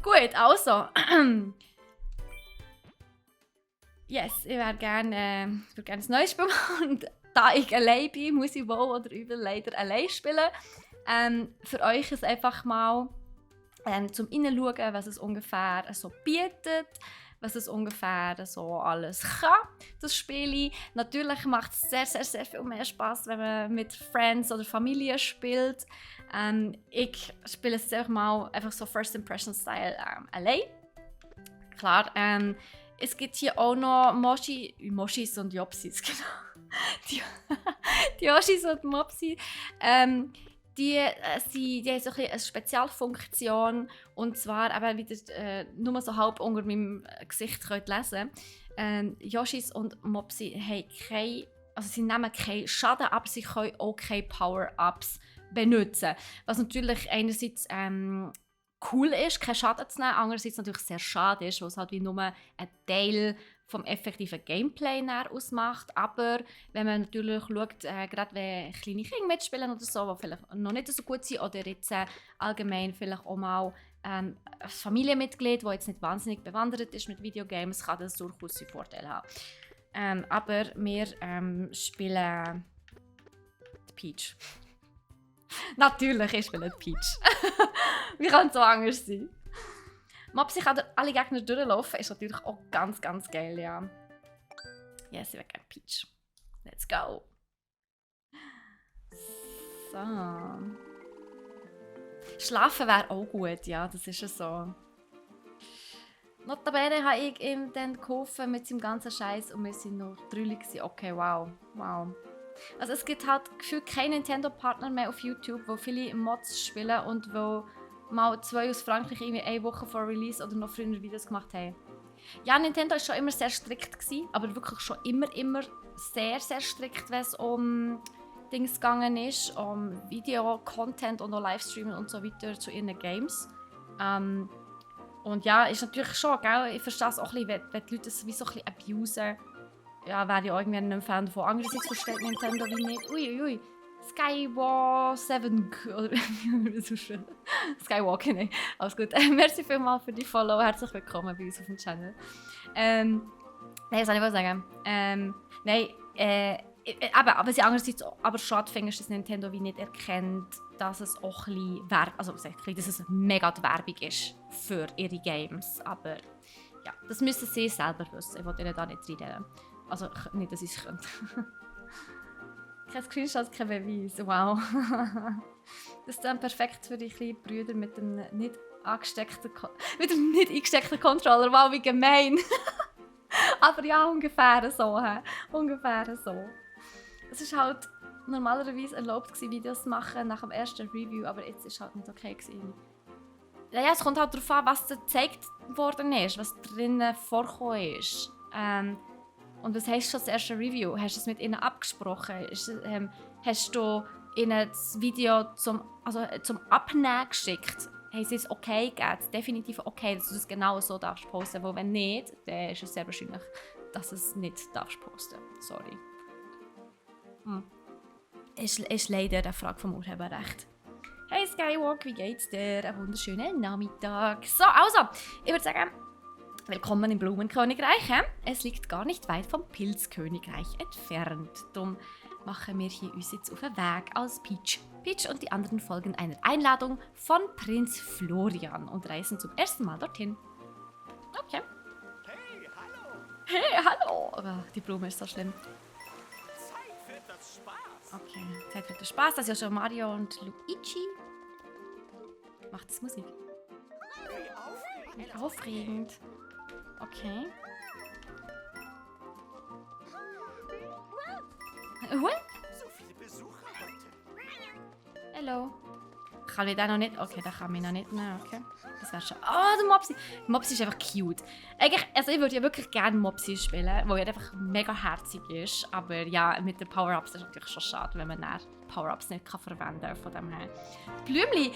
Gut, also. Yes, ich würde gerne ein neues Spiel machen. Und da ich allein bin, muss ich wohl oder übel leider allein spielen. Für euch ist einfach mal zum Hineinschauen, was es ungefähr so bietet, was es ungefähr so alles kann, das Spiel. Natürlich macht es sehr, sehr, sehr viel mehr Spass, wenn man mit Friends oder Familie spielt. Ich spiele es einfach mal einfach so First Impression Style allein. Klar, es gibt hier auch noch Moschis und Jopsis, genau. Die Yoshis und Mopsis. Die haben so eine Spezialfunktion, und zwar eben wieder nur so halb unter meinem Gesicht könnt lesen. Yoshis und Mopsi haben sie nehmen keinen Schaden, aber sie können auch keine Power-Ups benutzen. Was natürlich einerseits cool ist, keinen Schaden zu nehmen, andererseits natürlich sehr schade ist, weil es halt wie nur ein Teil vom effektiven Gameplay ausmacht. Aber wenn man natürlich schaut, gerade wenn kleine Kinder mitspielen oder so, die vielleicht noch nicht so gut sind, oder jetzt allgemein vielleicht auch mal ein Familienmitglied, das jetzt nicht wahnsinnig bewandert ist mit Videogames, kann das durchaus seinen Vorteil haben. Aber wir spielen die Peach. Natürlich, ich spiele die Peach. Wie kann es so anders sein? Mopsi kann alle Gegner durchlaufen, ist natürlich auch ganz, ganz geil, ja. Yes, ich will gerne Peach. Let's go. So. Schlafen wäre auch gut, ja, das ist ja so. Notabene habe ich ihm dann geholfen mit seinem ganzen Scheiß und wir sind noch 3 gewesen. Okay, wow. Also es gibt halt gefühlt keinen Nintendo-Partner mehr auf YouTube, wo viele Mods spielen und wo mal 2 aus Frankreich irgendwie 1 Woche vor Release oder noch früher Videos gemacht haben. Ja, Nintendo war schon immer sehr strikt gewesen, aber wirklich schon immer sehr, sehr strikt, wenn es um Dings gegangen ist, um Video-Content und auch Livestreamen und so weiter zu ihren Games. Und ja, ist natürlich schon, gell? Ich verstehe es auch ein bisschen, wenn die Leute es wie so ein bisschen abusen. Ja, wäre ich auch irgendwie ein Fan davon. Andererseits versteht Nintendo wie nicht. Uiuiui. Skywalk 7 oder wie so schön. Skywalker, nein. Alles gut. Merci vielmals für die Follow. Herzlich willkommen bei uns auf dem Channel. Nein, was soll ich sagen? Aber sie andererseits aber schade finde, ist, dass Nintendo wie nicht erkennt, dass es auch ein bisschen dass es mega die Werbung ist für ihre Games. Aber ja, das müssen sie selber wissen. Ich wollte ihnen da nicht reinreden. Also nicht, dass ich es könnte. Kein Screenshot, kein Beweis. Wow. Das ist dann perfekt für die kleinen Brüder mit dem nicht eingesteckten Controller. Wow, wie gemein. Aber ja, ungefähr so. Ungefähr so. Es war halt normalerweise erlaubt, Videos zu machen nach dem ersten Review, aber jetzt war es halt nicht okay gewesen. Ja, es kommt halt darauf an, was gezeigt worden ist, was drinnen vorgekommen ist. Und was heisst schon das erste Review? Hast du es mit ihnen abgesprochen? Hast du ihnen das Video zum Abnehmen geschickt? Haben sie es okay gegeben? Definitiv okay, dass du das genau so darfst posten. Weil wenn nicht, dann ist es sehr wahrscheinlich, dass du es nicht darfst posten. Sorry. Ist leider eine Frage vom Urheberrecht. Hey Skywalk, wie geht's dir? Einen wunderschönen Nachmittag. So, also, ich würde sagen, willkommen im Blumenkönigreich. Es liegt gar nicht weit vom Pilzkönigreich entfernt. Darum machen wir hier uns jetzt auf den Weg als Peach. Peach und die anderen folgen einer Einladung von Prinz Florian und reisen zum ersten Mal dorthin. Okay. Hey, hallo! Oh, die Blume ist so schlimm. Zeit für das Spaß. Okay, Zeit für den Spaß. Das ist ja schon Mario und Luigi. Macht das Musik? Wie aufregend. Okay. So viele Besucher heute. Hallo. Kann ich den noch nicht? Okay, den kann ich noch nicht nehmen. Okay. Das wäre schon. Oh, der Mopsi. Mopsi ist einfach cute. Eigentlich, also ich würde ja wirklich gerne Mopsi spielen, weil er einfach mega herzig ist. Aber ja, mit den Power-Ups ist es natürlich schon schade, wenn man dann Power-Ups nicht verwenden kann. Von dem her. Blümli.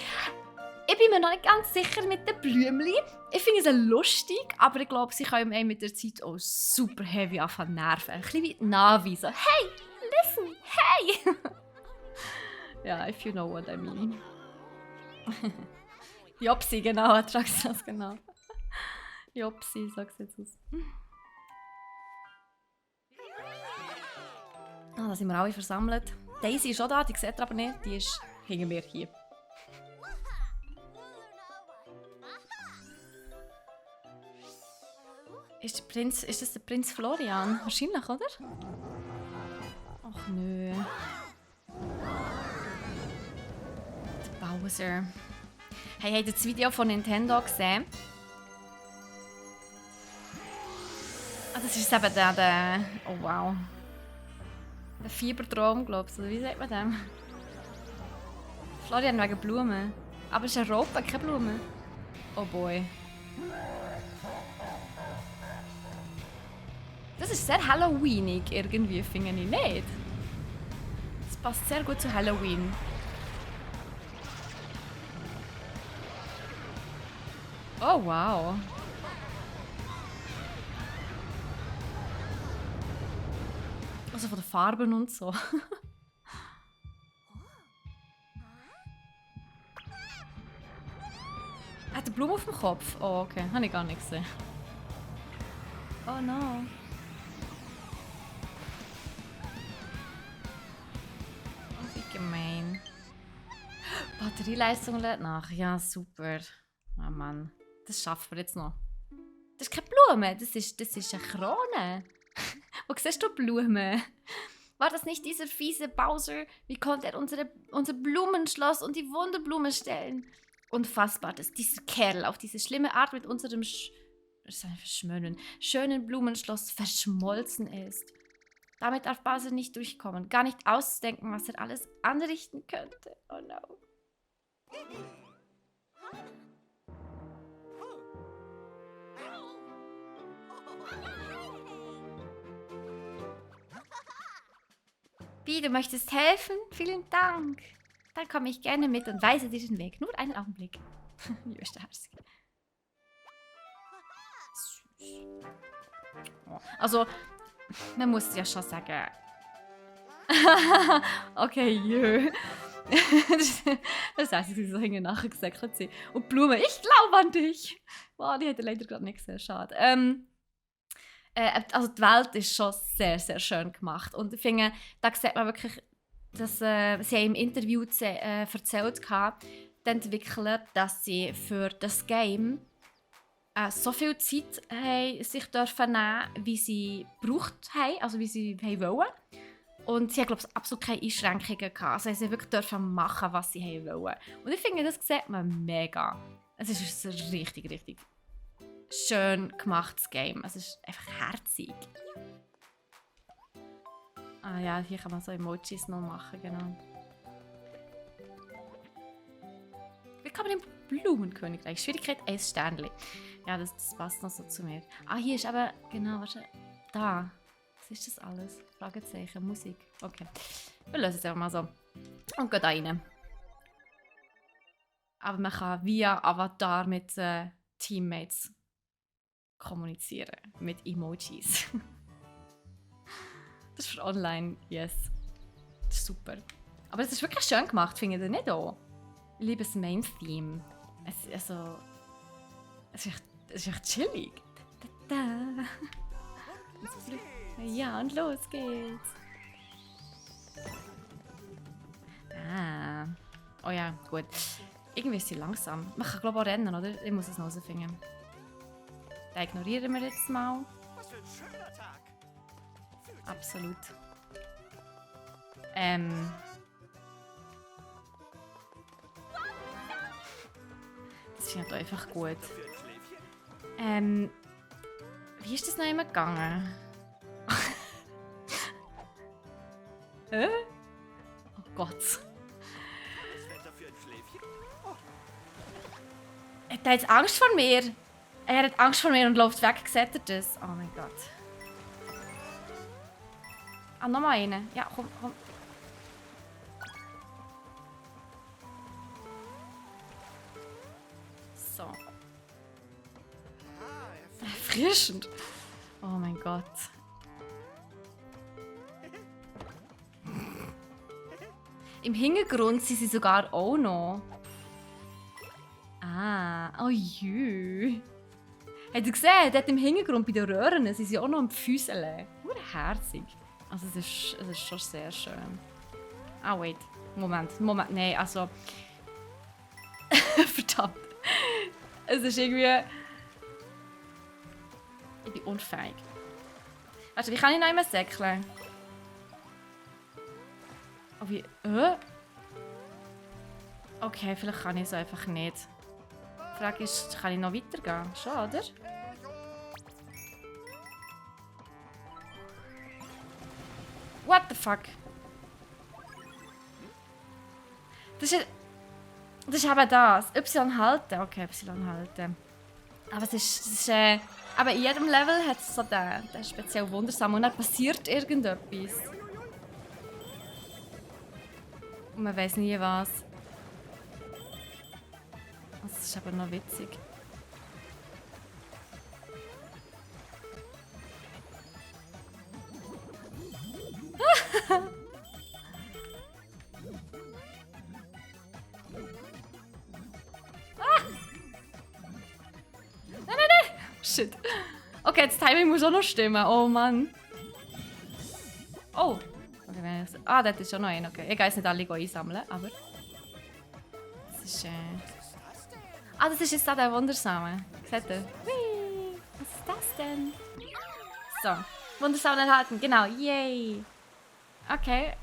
Ich bin mir noch nicht ganz sicher mit den Blümli. Ich finde sie lustig, aber ich glaube, sie können einem mit der Zeit auch super heavy anfangen nerven. Ein bisschen wie Navi. So, hey, listen, hey! Ja, if you know what I mean. Jopsi, genau, Atraxas, genau. Jopsi, sag's jetzt aus. Ah, da sind wir alle versammelt. Daisy ist schon da, die sieht ihr aber nicht. Die ist hinter mir hier. Ist das der Prinz Florian? Wahrscheinlich, oder? Ach nö. Der Bowser. Hey, habt ihr das Video von Nintendo gesehen? Ah, das ist eben der... Oh wow. Der Fiebertraum, glaubst du, oder wie sagt man dem? Florian wegen Blumen. Aber es ist eine Raupe, keine Blumen. Oh boy. Das ist sehr Halloweenig irgendwie, finde ich nicht. Das passt sehr gut zu Halloween. Oh wow. Also von den Farben und so. Er hat eine Blume auf dem Kopf. Oh, okay. Habe ich gar nicht gesehen. Oh no. Oh, wie gemein. Batterieleistung lädt nach. Ja, super. Oh Mann. Das schaffen wir jetzt noch. Das ist keine Blume. Das ist eine Krone. Wo siehst du Blumen? War das nicht dieser fiese Bowser? Wie konnte er unser Blumenschloss und die Wunderblume stellen? Unfassbar, dass dieser Kerl auf diese schlimme Art mit unserem schönen Blumenschloss verschmolzen ist. Damit darf Bowser nicht durchkommen. Gar nicht ausdenken, was er alles anrichten könnte. Oh no. Wie, du möchtest helfen? Vielen Dank. Dann komme ich gerne mit und weise dir den Weg. Nur einen Augenblick. Also, man muss ja schon sagen. Okay, jö. Das heisst, sie so hinten nachher gesäckelt sind. Und Blume, ich glaube an dich. Boah, die hätte leider gerade nicht gesehen. Schade. Also die Welt ist schon sehr, sehr schön gemacht. Und ich finde, da sieht man wirklich, dass sie im Interview erzählt haben, die Entwickler, dass sie für das Game so viel Zeit sich dürfen nehmen, wie sie gebraucht haben, also wie sie wollen. Und sie haben, glaube ich, absolut keine Einschränkungen gehabt. Also sie wirklich dürfen machen, was sie wollen. Und ich finde, das sieht man mega. Es ist ein richtig, richtig schön gemachtes Game. Es ist einfach herzig. Ah ja, hier kann man so Emojis noch machen, genau. Willkommen im Blumenkönigreich. Schwierigkeit 1 Sternchen. Ja, das passt noch so zu mir. Ah, hier ist aber, genau, was da. Was ist das alles? Fragezeichen, Musik. Okay. Wir lösen es einfach mal so. Und gehen da rein. Aber man kann via Avatar mit Teammates kommunizieren. Mit Emojis. Das ist für online, yes. Das ist super. Aber es ist wirklich schön gemacht, findet ihr nicht auch? Ich liebe das Main-Theme. Es ist echt chillig. Da, da. Ja, und los geht's. Ah. Oh ja, gut. Irgendwie ist sie langsam. Man kann, glaube ich, auch rennen, oder? Ich muss es noch rausfinden. Den ignorieren wir jetzt mal. Was für ein schöner Tag. Absolut. Das finde ich einfach gut. Für ein Schläfchen? Wie ist das noch immer gegangen? Hä? Oh Gott. Das Wetter für ein Schläfchen? Hat er jetzt Angst vor mir? Er hat Angst vor mir und läuft weg. Seht ihr das? Oh mein Gott. Ah, nochmal einen. Ja, komm, komm. So. Erfrischend. Oh mein Gott. Im Hintergrund sind sie sogar auch noch. Ah, oh jü. Habt ihr gesehen, dort im Hintergrund bei den Röhren sind sie auch noch am Füßeln. Herzig. Also es ist schon sehr schön. Ah, wait. Moment, nein, also... Verdammt. Es ist irgendwie... Ich bin unfähig. Warte, wie kann ich noch einmal säckeln? Oh, wie... Okay, vielleicht kann ich es einfach nicht. Die Frage ist, kann ich noch weitergehen? Schon, oder? What the fuck? Das ist eben das. Y halten. Okay, Y halten. Aber es ist aber in jedem Level hat es so den speziell wundersam und dann passiert irgendetwas. Und man weiß nie was. Das ist aber noch witzig. Nein. Shit. Okay, das Timing muss auch noch stimmen. Oh Mann. Oh. Okay, das ist schon noch ein. Okay. Ich gehe jetzt nicht alle einsammeln, aber... Das ist... das ist jetzt da der Wundersame. Seht ihr? Hui, was ist das denn? So. Wundersam erhalten. Genau. Yay. Okay.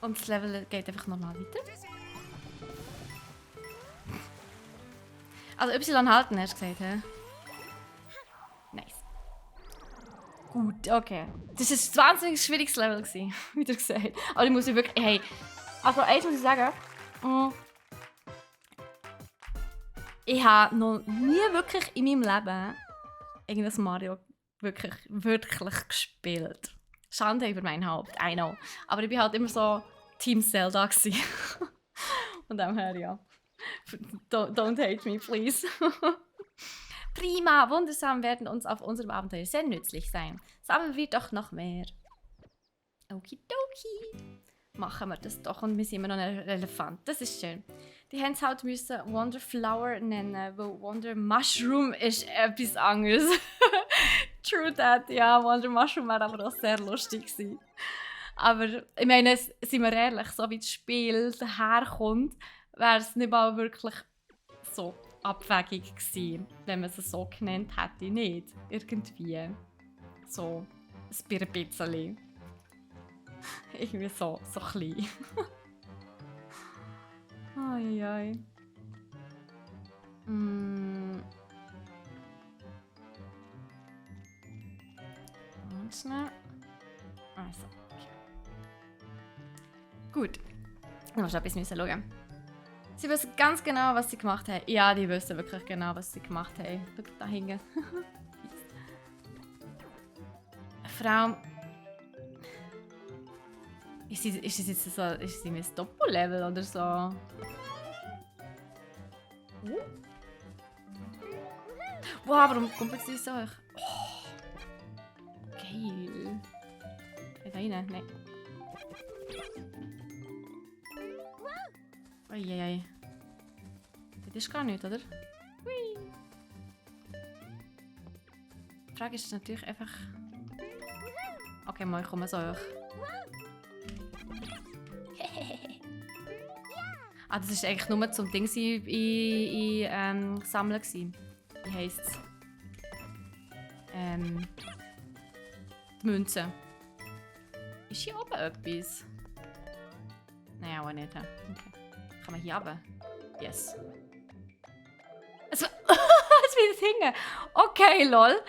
Und das Level geht einfach nochmal weiter. Also Y halten, hast du gesagt, hä? Nice. Gut, okay. Das war ein wahnsinnig schwieriges Level gewesen, wieder gesagt. Aber ich muss wirklich, hey, also eins muss ich sagen, ich habe noch nie wirklich in meinem Leben irgendein Mario wirklich gespielt. Schande über mein Haupt, I know. Aber ich war halt immer so Team Zelda gewesen. Von dem her, ja. Don't hate me, please. Prima, wundersam werden uns auf unserem Abenteuer sehr nützlich sein. Sammeln wir doch noch mehr. Okidoki. Machen wir das doch und wir sind immer noch ein Elefant. Das ist schön. Die haben es halt müssen Wonder Flower nennen, weil Wonder Mushroom ist etwas anderes. True that, ja, Wonder Mushroom wäre aber auch sehr lustig gewesen. Aber ich meine, sind wir ehrlich, so wie das Spiel daherkommt, wäre es nicht mal wirklich so abwegig gewesen, wenn man es so genannt hätte. Nicht irgendwie. So ein bisschen. Irgendwie so klein. Ai. Und schnell. Also, okay. Gut. Ich muss schon ein bisschen schauen. Sie wissen ganz genau, was sie gemacht haben. Ja, die wissen wirklich genau, was sie gemacht haben. Schau da hinten. Frau. Ist sie jetzt so. Ist sie ein Doppellevel oder so? Wow, warum kommt sie so hoch? Oh, geil. Geht da rein? Nein. Uiuiui. Das ist gar nicht, oder? Hui. Die Frage ist natürlich einfach... Okay, mal, ich komme so hoch. Das war eigentlich nur zum Ding sammeln gewesen. Wie heisst es? Die Münze. Ist hier oben etwas? Nein, auch nicht. Okay. Kann man hier runter? Yes. Es will hängen. Okay, lol.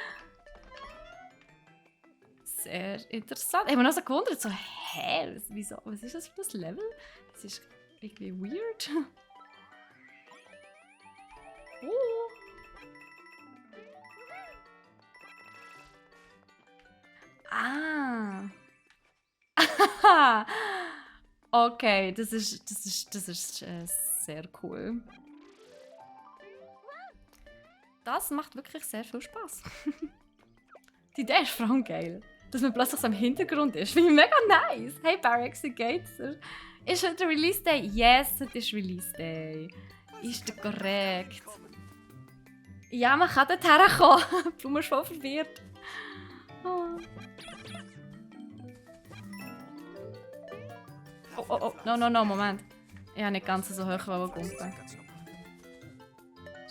Sehr interessant. Ich habe mich noch so gewundert, so, hä? Wieso? Was ist das für ein Level? Das ist irgendwie weird. Ah. Okay, das ist sehr cool. Das macht wirklich sehr viel Spaß. Die Idee ist vor allem geil. Dass man plötzlich so im Hintergrund ist. Finde ich mega nice. Hey Barracks, wie geht's dir? Ist heute Release Day? Yes, heute ist Release Day. ist der korrekt? Ja, man kann dort herkommen. Du bist voll verwirrt. Oh. Oh. No, Moment. Ich habe nicht ganz so hoch gumpen.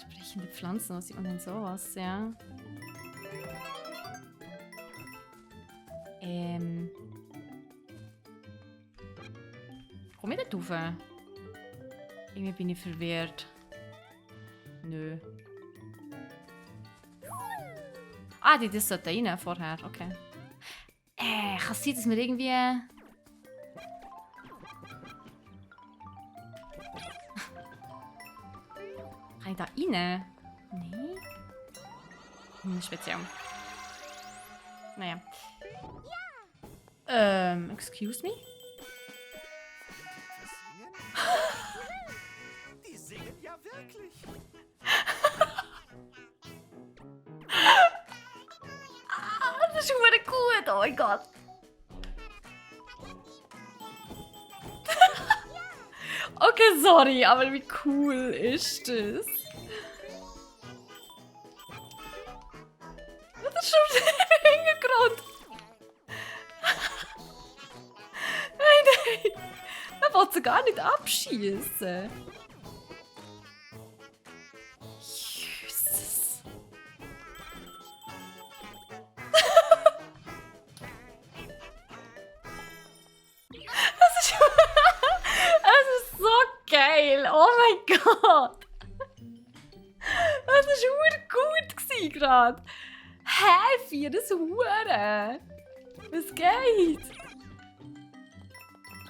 Sprechende Pflanzen, was sieht man denn sowas, ja? Komm ich dort rauf? Irgendwie bin ich verwirrt. Nö. Ah, das sollte rein vorher, okay. Kann es sein, dass wir irgendwie... Kann ich da rein? Nee. Speziell. Naja. Excuse me? Die singen ja wirklich. Das ist verdammt gut, oh mein Gott. Okay, sorry, aber wie cool ist das? Das ist schon im Hintergrund. Nein. Man will sie gar nicht abschießen. Jesus. Das ist so geil. Oh mein Gott. Das war verdammt gut gerade. Hä, 4 Hure. Was geht?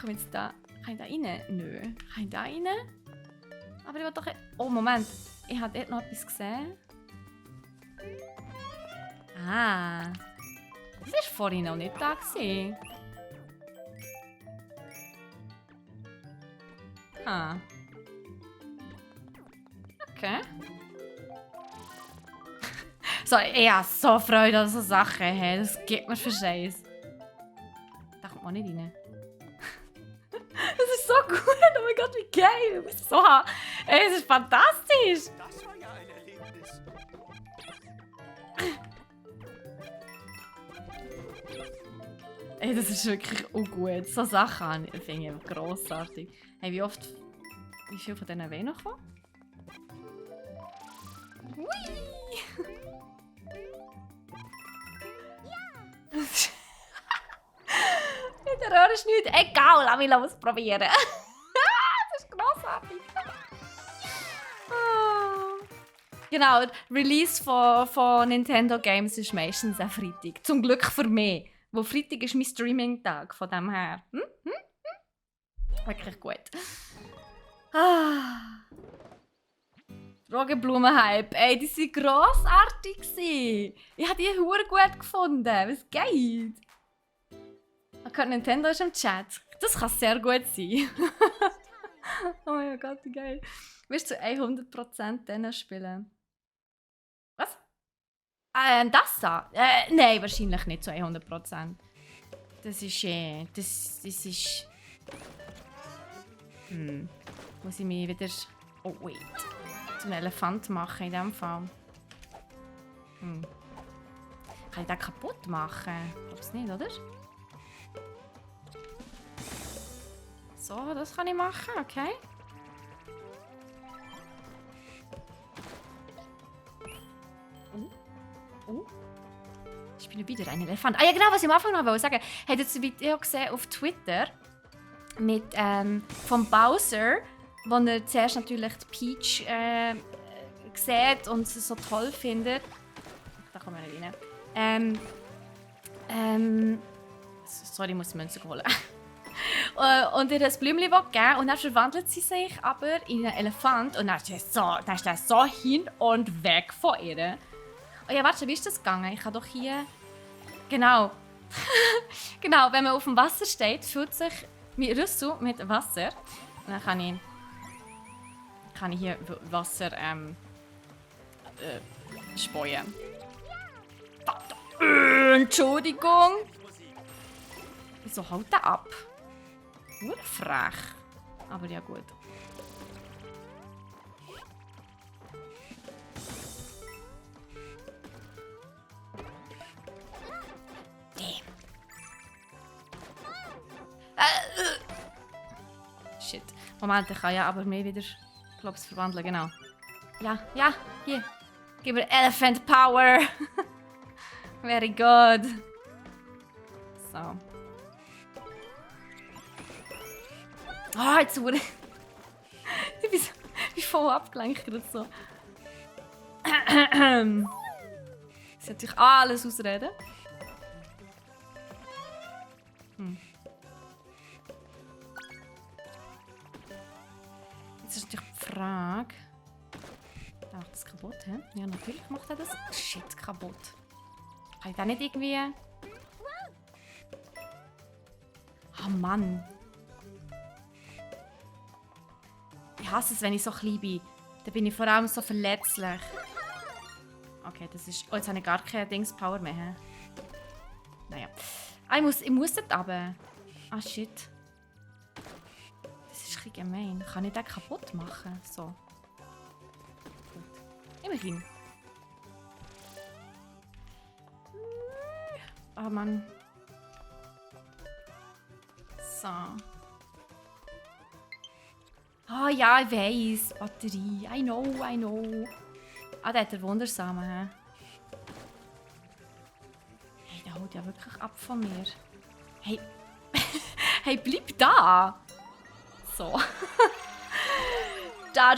Komm jetzt da. Kann ich da rein? Nö. Kann ich da rein? Aber ich will doch... Oh, Moment. Ich habe dort noch etwas gesehen. Ah. Das war vorhin noch nicht da gewesen. Ah. Okay. So, ich habe so Freude an so Sachen. Hey. Das gibt mir für Scheiß. Da kommt man nicht rein. Das ist so gut. Oh mein Gott, wie geil. Das ist so... Ey, das ist fantastisch. Das war ja ein Erlebnis. Ey, das ist wirklich auch gut. So Sachen finde ich grossartig. Hey, wie viel von denen wollen noch kommen? Hui! Der Röhre ist nichts. Egal, lass mich ausprobieren. Das ist grossartig. Genau, Release von Nintendo Games ist meistens am Freitag. Zum Glück für mich. Wo Freitag ist mein Streaming-Tag, von dem her. Wirklich gut. Drogenblumen-Hype. Ey, die waren grossartig. Ich habe die hure gut gefunden. Was geht? Okay, Nintendo ist im Chat. Das kann sehr gut sein. Oh mein Gott, wie geil. Willst du 100% denen spielen? Was? Das da? Nein, wahrscheinlich nicht zu 100%. Das ist, das ist... Muss ich mich wieder... Oh, wait. Zum Elefant machen in dem Fall. Kann ich den kaputt machen? Ich glaube es nicht, oder? So, das kann ich machen, okay. Ich bin wieder ein Elefant. Ah ja, genau, was ich am Anfang noch sagen wollte. Habt ihr das Video gesehen auf Twitter mit vom Bowser, wo er zuerst natürlich die Peach sieht und sie so toll findet. Da kommen wir nicht rein. Sorry, ich muss die Münze holen. Und ihr das Blümchen geben und dann verwandelt sie sich aber in einen Elefant und dann ist er so hin und weg von ihr. Oh ja, warte, wie ist das gegangen? Ich kann doch hier... Genau. Genau, wenn man auf dem Wasser steht, füllt sich mein Rüssel mit Wasser. Und dann kann ich hier Wasser speuen. Entschuldigung. Wieso haut der ab? Nur frech. Aber ja gut. Shit. Moment, ich kann ja aber mehr wieder, glaube ich, verwandeln, genau. Ja, ja, hier. Gib mir Elephant Power. Very good. So. Ah, jetzt wurde ich bin voll abgelenkt gerade so. Ich sollte natürlich alles ausreden. Jetzt ist natürlich die Frage. Macht das kaputt, hä? Ja, natürlich macht er das. Shit, kaputt. Kann ich da nicht irgendwie... Oh Mann. Ich hasse es, wenn ich so klein bin. Dann bin ich vor allem so verletzlich. Okay, das ist... Oh, jetzt habe ich gar keine Dings-Power mehr. He? Naja. Ah, ich muss dort runter. Ah, shit. Das ist ein bisschen gemein. Kann ich den kaputt machen? So. Gut. Immerhin. Oh Mann. So. Ah ja, ich weiss. Batterie. I know, I know. Ah, der hat der Wundersame, hä? Hey, der haut ja wirklich ab von mir. Hey. Hey, bleib da! So. Da.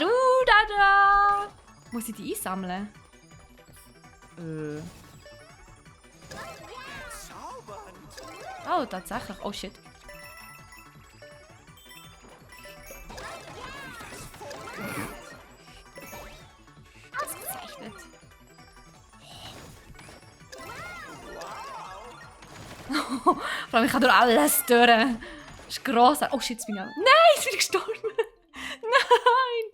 Muss ich die einsammeln? Zaubernd. Oh, tatsächlich. Oh shit. Ausgezeichnet. Vor allem, ich kann durch alles durch. Das ist gross. Oh shit, jetzt bin ich... Nein, jetzt bin ich gestorben. Nein.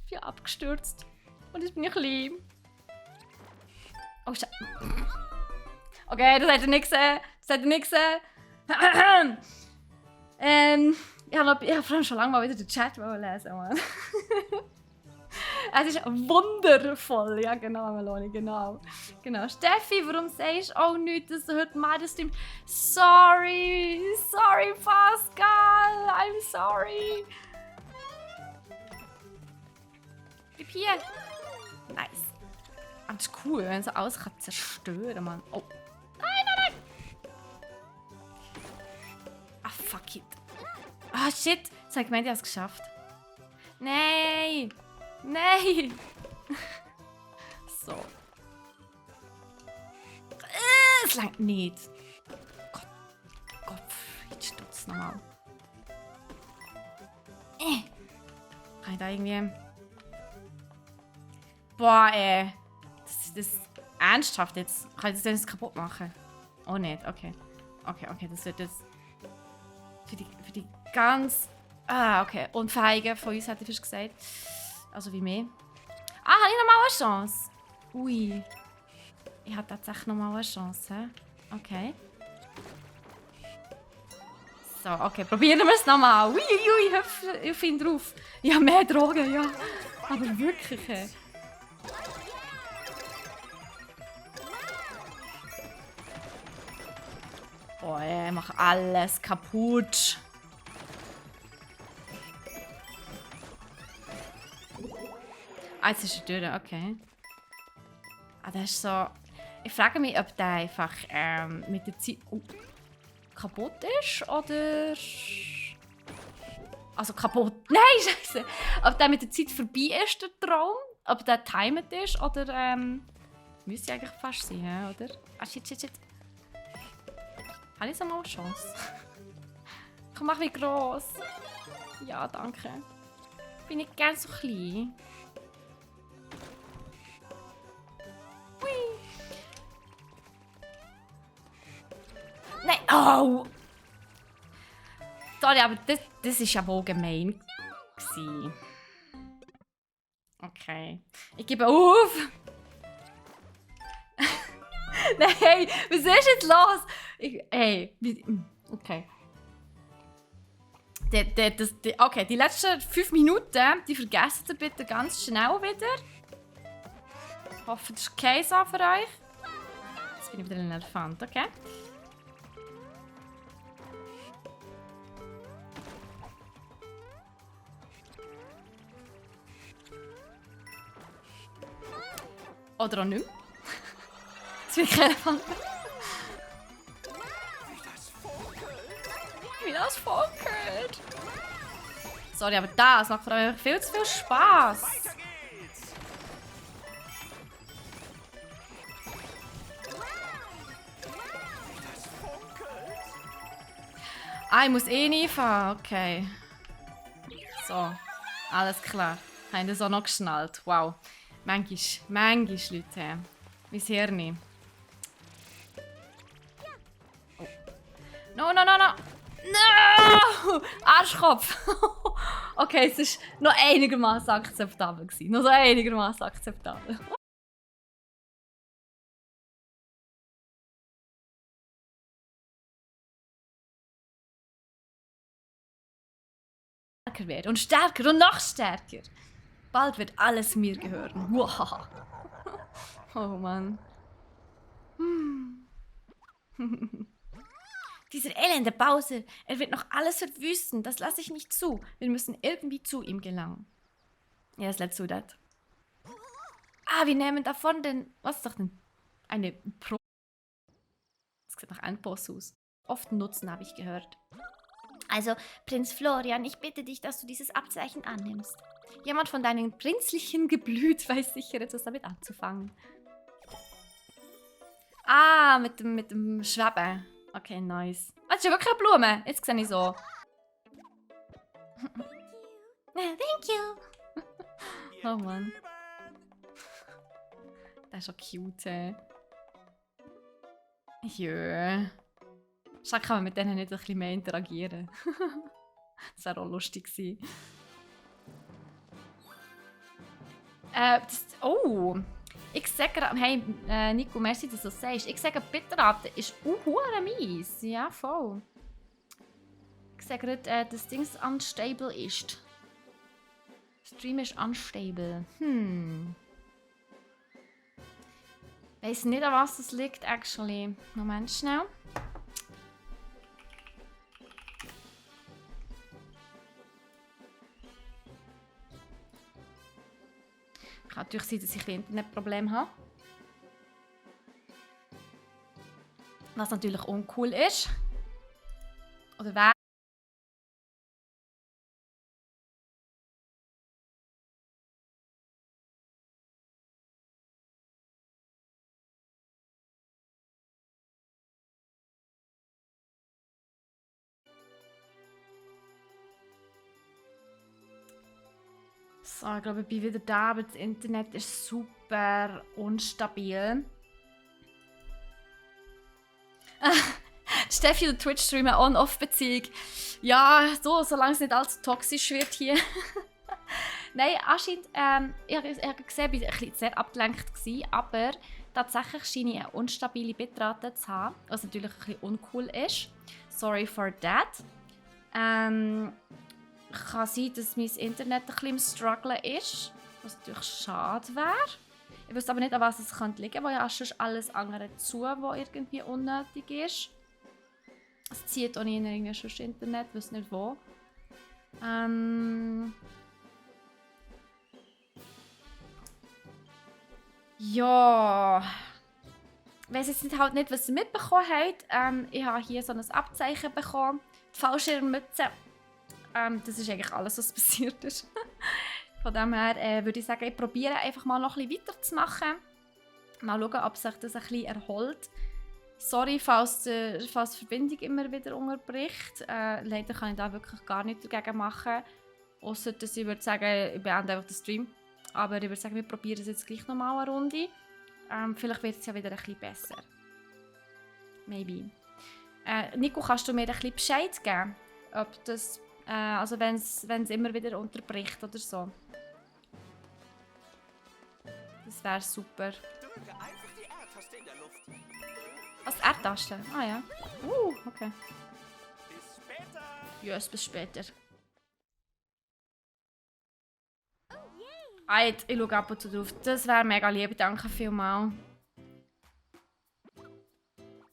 Ich bin abgestürzt. Und jetzt bin ich klein. Oh shit. Okay, das hat er nicht gesehen. Das hat er nicht gesehen. Ich habe vor allem schon lange mal wieder den Chat lesen, Mann. Es ist wundervoll. Ja, genau, Meloni, genau. Genau. Steffi, warum sagst du auch nichts, dass du heute mal das stimmt? Sorry. Sorry, Pascal. I'm sorry. Bleib hier. Nice. Aber das ist cool, wenn so alles kann zerstören, Mann. Oh. Nein. Ah, fuck it. Ah, shit. Jetzt habe ich gemeint, ich habe es geschafft. Nein. Nein! So. Es langt nicht. Gott, jetzt stutzt nochmal. Kann ich da irgendwie... Boah, ey. Das ernsthaft jetzt. Kann ich das jetzt kaputt machen? Oh, nicht. Okay. Okay, das wird jetzt... Für die ganz... Ah, okay. Unfähige von uns, hätte ich fast gesagt. Also wie mehr. Ah, habe ich noch mal eine Chance? Ui. Ich habe tatsächlich noch mal eine Chance. He? Okay. So, okay. Probieren wir es noch mal. Ui, ich hüpfe ihn drauf. Ja, mehr Drogen, ja. Aber wirklich. He? Oh, ich mache alles kaputt. Ah, jetzt ist er durch, okay. Ah, das ist so... Ich frage mich, ob der einfach mit der Zeit kaputt ist, oder... Also kaputt... Nein, scheiße! Ob der mit der Zeit vorbei ist, der Traum? Ob der timed ist, oder... Müsste eigentlich fast sein, oder? Ah, shit. Habe ich so mal eine Chance? Komm, mach mich gross. Ja, danke. Bin ich gerne so klein. Nein! Oh! Sorry, aber das war ja wohl gemein. Okay. Ich gebe auf! Nein! Was ist jetzt los? Hey! Okay. Okay, die letzten 5 Minuten, die vergessen ihr bitte ganz schnell wieder. Ich hoffe, das ist okay so für euch. Jetzt bin ich wieder ein Elefant, okay? Oder auch nicht mehr. Das wird kein Elefant. Wie das funkelt. Sorry, aber das macht vor allem viel zu viel Spaß. Weiter geht's. Das funkelt. Ah, ich muss eh nie fahren. Okay. So. Alles klar. Haben das auch noch geschnallt. Wow. Manchmal, Leute. Mein Hirn. Oh. No! No! Arschkopf! Okay, es war noch einigermaßen akzeptabel. Noch so einigermaßen akzeptabel. Stärker werden und stärker und noch stärker. Bald wird alles mir gehören. Wow. Oh Mann. Dieser elende Bowser, er wird noch alles verwüsten. Das lasse ich nicht zu. Wir müssen irgendwie zu ihm gelangen. Yes, let's do that. Ah, wir nehmen davon den... Was ist doch denn? Eine Pro... Das sieht nach einem Boss aus. Oft Nutzen, habe ich gehört. Also, Prinz Florian, ich bitte dich, dass du dieses Abzeichen annimmst. Jemand von deinem prinzlichen Geblüt weiß sicher etwas damit anzufangen. Ah, mit dem Schweben. Okay, nice. Ah, das ist ja wirklich eine Blume. Jetzt sehe ich so. Thank you. Oh Mann. Das ist schon cute. Jö. Schau, kann man mit denen nicht ein bisschen mehr interagieren. Das wäre auch lustig gewesen. Oh! Ich sage gerade, hey Nico, merci, dass du das sagst. Ich sage, Bitterraten ist mies. Ja, voll. Ich sage gerade, das Ding unstable ist. Stream ist unstable. Weiß nicht, an was das liegt, actually. Moment schnell. Kann natürlich sein, dass ich ein Internetproblem habe. Was natürlich uncool ist. Oder wäre. So, ich glaube, ich bin wieder da, aber das Internet ist super unstabil. Steffi, der Twitch-Streamer, On-Off-Beziehung. Ja, so, solange es nicht allzu toxisch wird hier. Nein, anscheinend, ich habe gesehen, ich war ein bisschen sehr abgelenkt gewesen, aber tatsächlich scheine ich eine unstabile Bitrate zu haben, was natürlich ein bisschen uncool ist. Sorry for that. Kann sein, dass mein Internet ein bisschen im Struggle ist, was natürlich schade wäre. Ich weiß aber nicht, an was es liegen könnte, weil ja sonst alles andere zu, was irgendwie unnötig ist. Es zieht auch nicht in sonst Internet, ich weiß nicht wo. Ja. Ich weiss jetzt halt nicht, was ihr mitbekommen habt. Ich habe hier so ein Abzeichen bekommen. Die Fallschirmmütze. Das ist eigentlich alles, was passiert ist. Von dem her würde ich sagen, ich probiere einfach mal noch ein bisschen weiterzumachen. Mal schauen, ob sich das ein bisschen erholt. Sorry, falls die Verbindung immer wieder unterbricht. Leider kann ich da wirklich gar nichts dagegen machen. Ausser, dass ich würde sagen, ich beende einfach den Stream. Aber ich würde sagen, wir probieren es jetzt gleich nochmal eine Runde. Vielleicht wird es ja wieder ein bisschen besser. Maybe. Nico, kannst du mir ein bisschen Bescheid geben? Ob das... also wenn es immer wieder unterbricht oder so. Das wäre super. Drücke einfach die R-Taste in der Luft. Was, R-Taste? Ah ja. Okay. Bis später. Yes, bis später. Alter, ich schaue ab und zu drauf. Das wäre mega lieb, danke vielmals.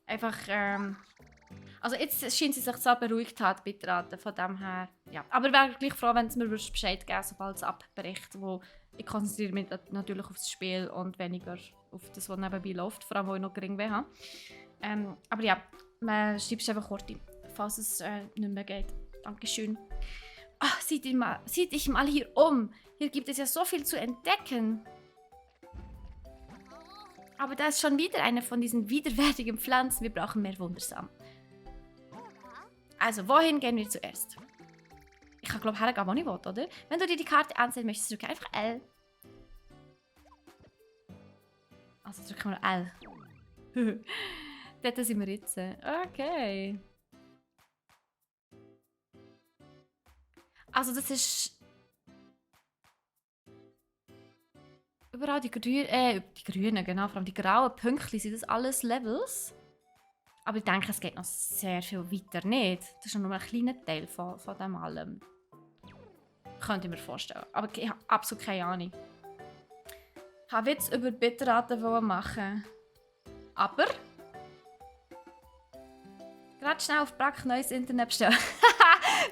Einfach, also jetzt scheint sie sich so beruhigt hat, Bitrate, von dem her. Ja. Aber ich wäre gleich froh, wenn es mir Bescheid geben, sobald es abbricht, wo ich konzentriere mich natürlich aufs Spiel und weniger auf das, was nebenbei läuft, vor allem, wo ich noch gering habe. Aber ja, man schreibt es einfach kurz, falls es nicht mehr geht. Dankeschön. Ach, seht dich mal hier um. Hier gibt es ja so viel zu entdecken. Aber da ist schon wieder eine von diesen widerwärtigen Pflanzen. Wir brauchen mehr Wundersamen. Also, wohin gehen wir zuerst? Ich kann, glaube ich, hergehen, wo ich will, oder? Wenn du dir die Karte ansehen möchtest, drücke einfach L. Also drücken wir L. Dort sind wir jetzt. Okay. Also das ist... Überall die grünen, genau, vor allem die grauen Pünktchen, sind das alles Levels? Aber ich denke, es geht noch sehr viel weiter nicht. Das ist nur ein kleiner Teil von dem allem. Könnte ich mir vorstellen. Aber ich habe absolut keine Ahnung. Ich wollte Witz über Bitterraten machen. Aber... gerade schnell auf Brack neues Internet bestellen.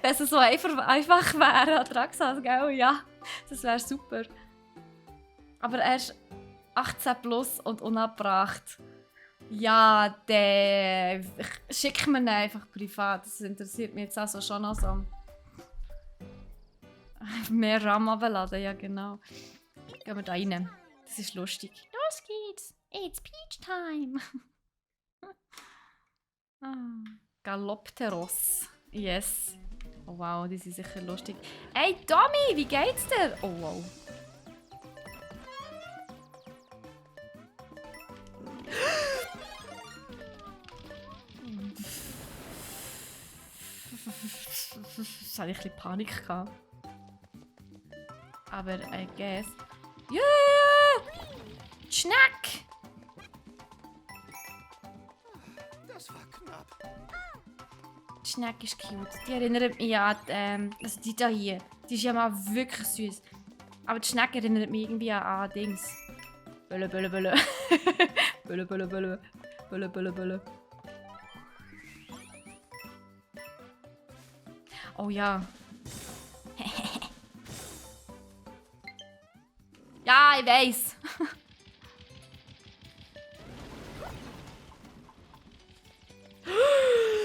Wenn es so einfach wäre, Atraxas, gell? Ja, das wäre super. Aber er ist 18 plus und unabgebracht. Ja, der schickt mir ihn einfach privat. Das interessiert mich jetzt also schon noch so. Mehr RAM abladen, ja genau. Gehen wir da rein. Das ist lustig. Los geht's! It's Peach Time! Galopteros. Yes. Oh wow, die sind sicher lustig. Hey Tommy, wie geht's dir? Oh wow. Das hatte ich ein bisschen Panik gehabt. Aber I guess. Yeah! Schneck! Das war knapp. Die Schnecke ist cute. Die erinnert mich an also die da hier. Die ist ja mal wirklich süß. Aber die Schnecke erinnert mich irgendwie an Dings. Bölle, bölle, bölle. Bölle, bölle, bölle. Bölle, bölle, bölle. Oh ja. Ja, ich weiß.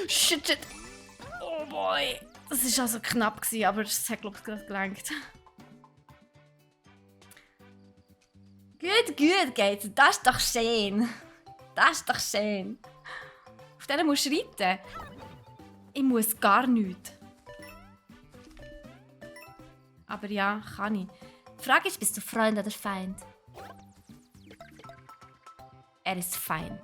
Shit. Oh boy. Das war also knapp, aber es hat, glaube ich, gerade gelangt. Gut geht's. Das ist doch schön. Das ist doch schön. Auf denen musst du reiten. Ich muss gar nichts. Aber ja, kann ich. Die Frage ist, bist du Freund oder Feind? Er ist Feind.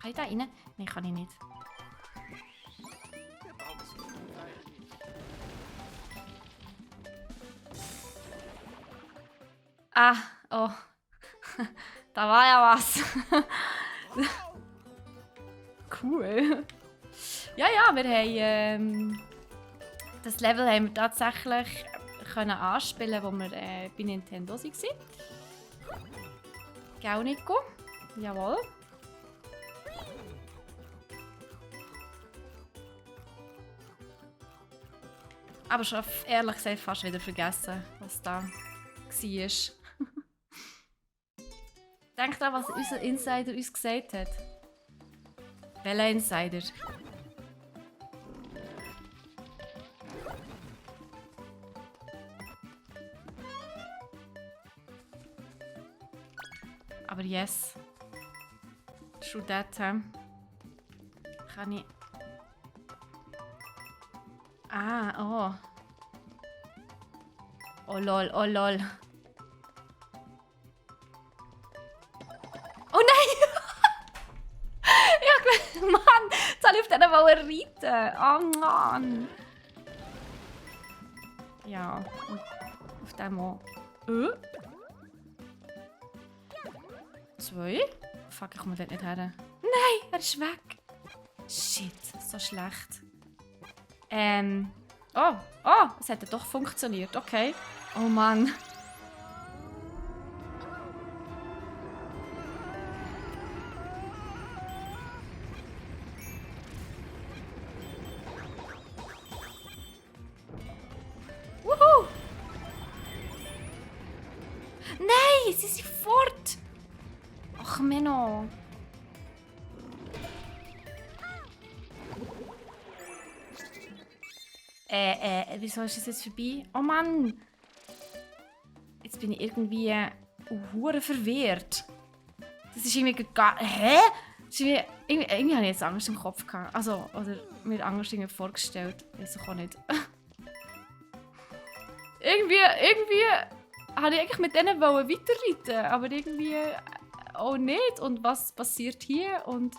Kann ich da rein? Nein, kann ich nicht. Der Baum ist nicht gefallen. Ah, oh. Da war ja was. Cool. Ja, wir haben das Level haben wir tatsächlich können anspielen, wo wir bei Nintendo waren. Gell, Nico? Jawohl. Aber schon ehrlich gesagt fast wieder vergessen, was da war. Denkt an, was unser Insider uns gesagt hat. Welcher Insider? Aber yes. True that. Kann ich... Ah, oh. Oh lol, oh lol. Oh nein! Ja, Mann! Jetzt habe ich auf diesen reiten. Oh Mann! Ja, auf dem auch. 2? Fuck, ich komme dort nicht her. Nein, er ist weg. Shit, so schlecht. Oh, es hat ja doch funktioniert. Okay. Oh Mann. sie sind fort. Ach, Menno. Wieso ist das jetzt vorbei? Oh Mann! Jetzt bin ich irgendwie hure verwirrt. Das ist irgendwie gar... Hä? Das ist irgendwie habe ich jetzt Angst im Kopf gehabt. Also, oder mir Angst irgendwie vorgestellt. Weiß ich auch nicht. irgendwie habe ich eigentlich mit denen weiterreiten, aber irgendwie auch nicht. Und was passiert hier? Und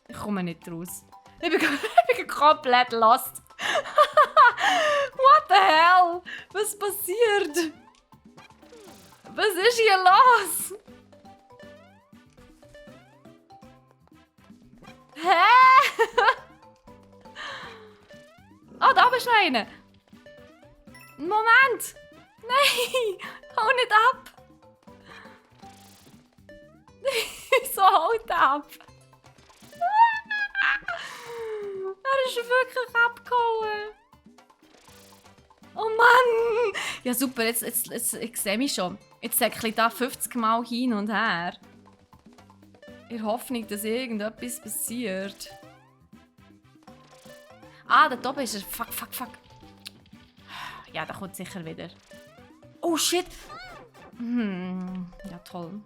ich komme nicht raus. Ich bin komplett lost. What the hell? Was passiert? Was ist hier los? Hä? Oh, da bist du noch einer. Moment! Nein! Hau nicht ab! Wieso haut ab? Er ist wirklich abgehauen. Oh Mann! Ja super, jetzt ich sehe mich schon. Jetzt säckle ich da 50 Mal hin und her. In der Hoffnung, dass irgendetwas passiert. Ah, da oben ist er. Fuck. Ja, da kommt sicher wieder. Oh shit! Ja toll.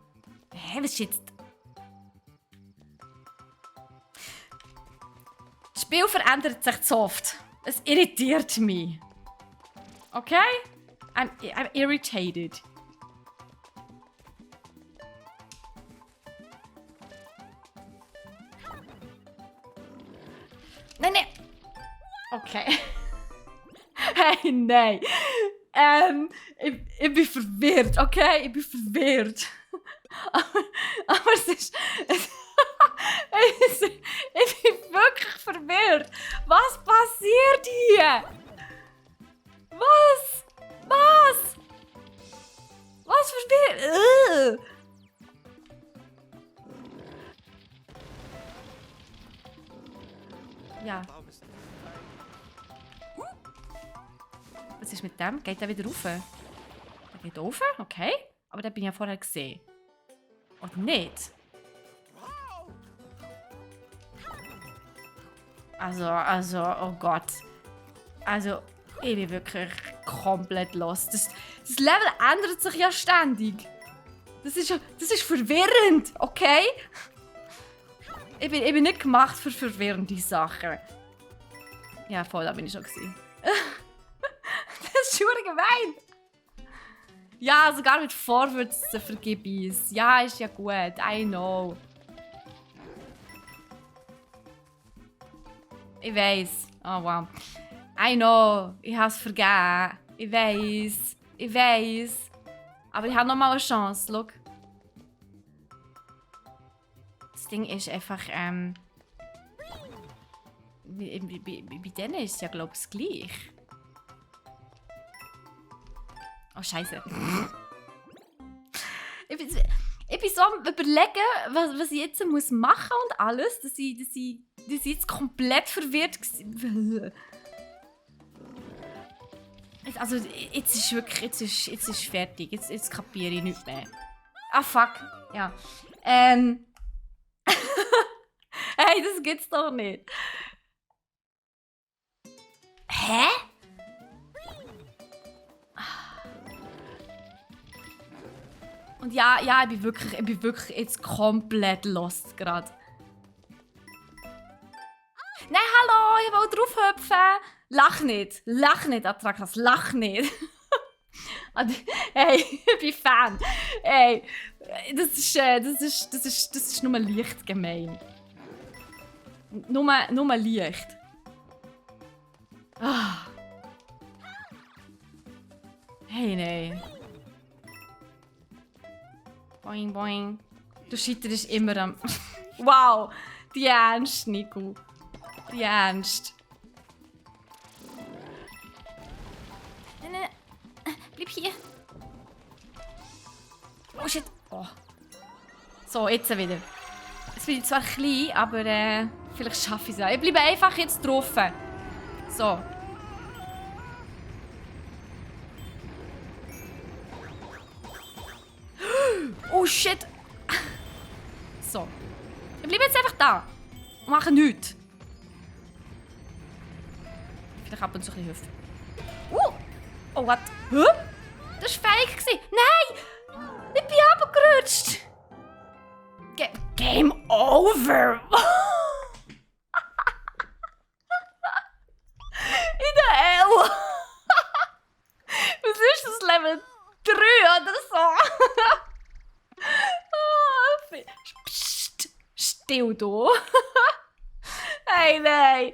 Hä, was ist jetzt? Das Spiel verändert sich zu oft. Es irritiert mich. Okay? I'm irritated. Nein. Okay. Hey, nein. Ich bin verwirrt, okay? Ich bin verwirrt. aber es ist... ich bin wirklich verwirrt. Was passiert hier? Was? Was verwirrt? Ja. Was ist mit dem? Geht der wieder rauf? Der geht rauf? Okay. Aber den bin ich ja vorher gesehen. Oder nicht? Also, oh Gott. Also, ich bin wirklich komplett lost. Das Level ändert sich ja ständig. Das ist verwirrend, okay? Ich bin nicht gemacht für verwirrende Sachen. Ja, voll, da bin ich schon gewesen. Das ist schon gemein. Ja, sogar mit Vorwärts vergib ich es. Ja, ist ja gut. I know. Ich weiß. Oh wow. I know. Ich habe es vergeben. Ich weiß. Aber ich habe noch mal eine Chance. Schau. Das Ding ist einfach, bei denen ist es ja, glaube ich, das gleich. Oh, Scheiße. Ich bin so am Überlegen, was ich jetzt machen muss und alles, dass ich jetzt komplett verwirrt war. Also, jetzt ist wirklich, jetzt ist fertig. Jetzt kapiere ich nichts mehr. Ah, fuck. Ja. Hey, das gibt's doch nicht. Hä? Und ja, ich bin wirklich jetzt komplett lost gerade. Nein, hallo, ich will draufhüpfen. Lach nicht, Atrakas, lach nicht. Hey, ich bin Fan. Hey, das ist nur leicht gemein. Nur leicht. Ah. Hey, nein. Boing, boing. Du scheiterst immer am... Wow, die Ernst, Nico. Die Ernst. Nein. Bleib hier. Oh shit. Oh. So, jetzt wieder. Jetzt bin ich zwar klein, aber vielleicht schaffe ich es ja. Ich bleibe einfach jetzt drauf. So. Oh shit! So. Ich bleibe jetzt einfach da. Und mache nichts. Vielleicht ab und zu ein bisschen Hüfte. Oh, was? Hä? Das war fake. Nein! Ich bin runtergerutscht. Game over! In der Hell! Was ist das? Level 3 oder so? Psst! Still du! Hey, nein!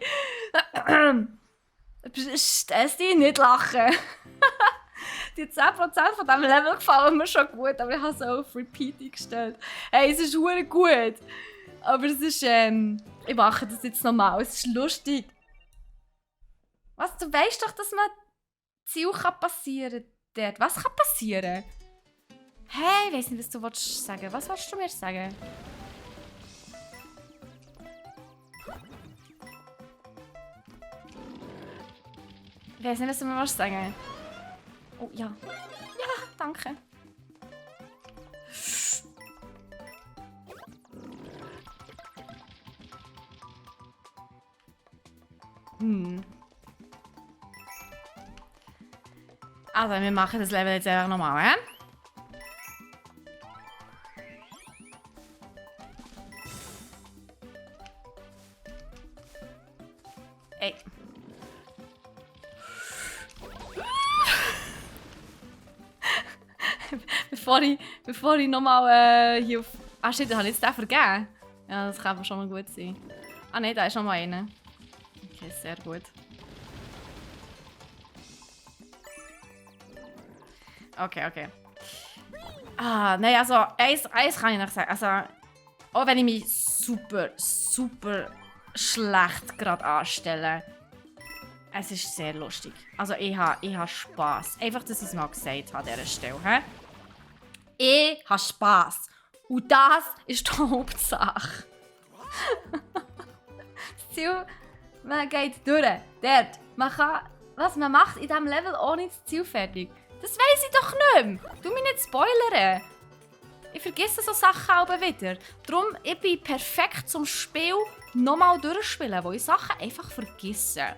Psst, es nicht lachen! Die 10% von diesem Level gefallen mir schon gut, aber ich habe es auch auf Repeat eingestellt. Hey, es ist verdammt gut. Aber es ist, ich mache das jetzt nochmal, es ist lustig. Was, du weißt doch, dass man Ziel passieren kann dort. Was kann passieren? Hey, ich weiss nicht, was du sagen willst. Was willst du mir sagen? Ich weiss nicht, was du mir sagen willst. Oh, ja. Ja, danke. Also, wir machen das Level jetzt einfach nochmal, hä? Ey. bevor ich nochmal hier auf... Ah shit, habe ich jetzt den vergeben? Ja, das kann aber schon mal gut sein. Ah nein, da ist noch mal einer. Okay, sehr gut. Okay. Ah, nein, also eins kann ich noch sagen. Also, auch wenn ich mich super schlecht gerade anstelle, es ist sehr lustig. Also ich habe Spass. Einfach, dass ich es mal gesagt habe an dieser Stelle. He? Ich habe Spass. Und das ist die Hauptsache. Das Ziel, man geht durch. Dort. Man kann, was man macht in diesem Level ohne das Ziel fertig. Das weiss ich doch nicht mehr. Du mich nicht spoilern. Ich vergesse so Sachen auch wieder. Darum, ich bin perfekt zum Spiel nochmal durchspielen, wo ich Sachen einfach vergesse.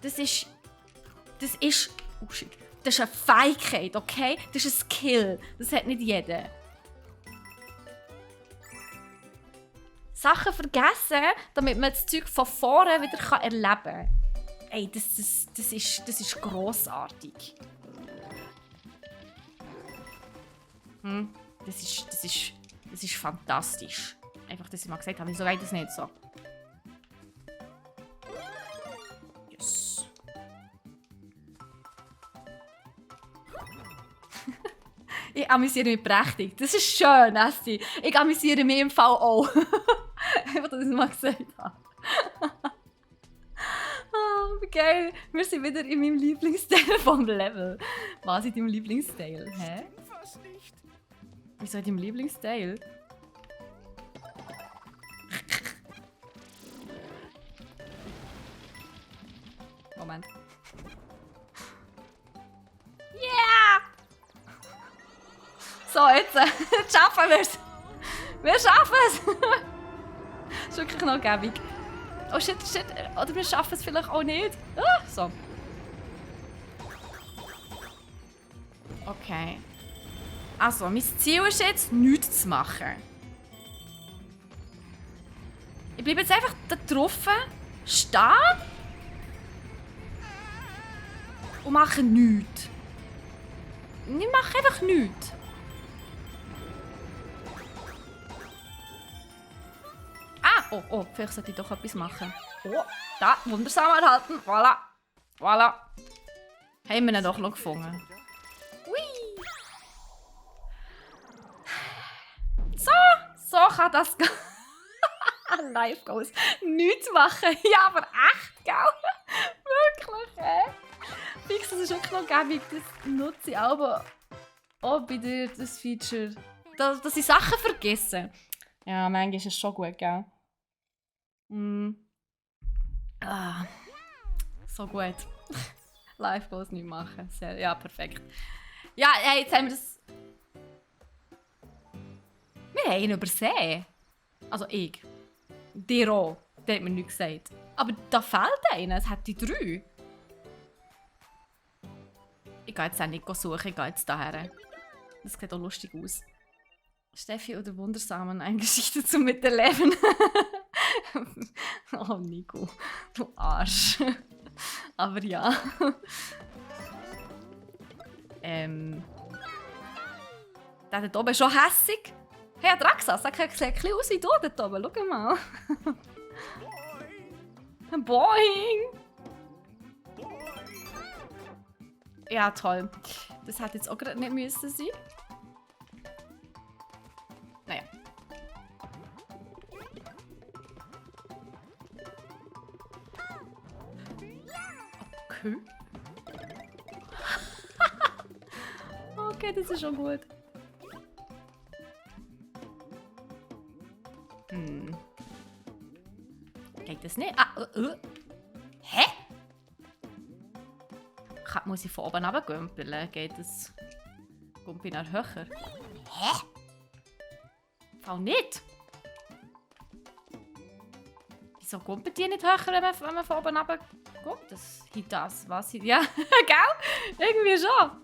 Das ist... Oh shit. Das ist eine Fähigkeit, okay? Das ist ein Skill. Das hat nicht jeder. Sachen vergessen, damit man das Zeug von vorne wieder erleben kann. Ey, das ist grossartig. Das ist fantastisch. Einfach, dass ich mal gesagt habe, wieso geht das nicht so? Yes. Ich amüsiere mich prächtig. Das ist schön, Esti. Ich amüsiere mich im Fall auch. Einfach, dass ich es mal gesagt habe. Oh, wie geil. Wir sind wieder in meinem Lieblingsteil vom Level. Was ist dein Lieblingsteil? Hä? Wieso in deinem Lieblingsteil? Moment. Yeah! So, jetzt schaffen wir es! Wir schaffen es! Das ist wirklich noch gäbig. Oh shit. Oder wir schaffen es vielleicht auch nicht. Ah, so. Okay. Also, mein Ziel ist jetzt, nichts zu machen. Ich bleibe jetzt einfach da drauf stehen und mache nichts. Ich mache einfach nichts. Oh, vielleicht sollte ich doch etwas machen. Oh, da, wundersam erhalten. Voilà. Haben wir ihn doch noch gefunden. Hui. So kann das gehen. Live Goals. Nichts machen. Ja, aber echt, gell? Wirklich, Fix, das ist wirklich noch gäbig. Das nutze ich aber auch bei dir, das Feature. Dass ich Sachen vergesse. Ja, manchmal ist es schon gut, gell? So gut. Live Goals nicht machen. Sehr, ja, perfekt. Ja, jetzt haben wir das... Wir haben ihn übersehen. Also ich. Der auch. Der hat mir nichts gesagt. Aber da fehlt einer. Es hat die 3. Ich gehe jetzt auch nicht suchen. Ich gehe jetzt daher. Das sieht auch lustig aus. Steffi oder Wundersamen, eine Geschichte zum Miterleben. Oh, Nico. Du Arsch. Aber ja. Der dort oben ist schon hässig. Hey, Draxas, der sieht ein bisschen aus wie du dort oben. Schau mal. Boing! Ja, toll. Das hätte jetzt auch gerade nicht müssen sein. Naja. Okay. Okay, das ist schon gut. Geht das nicht? Hä? Muss ich von oben runtergümpeln? Geht das... Gumpi nach höher? Hä? Fall nicht? Wieso gumpelt die nicht höher, wenn man von oben runter guckt? Das, was? Ja, gell? Irgendwie schon.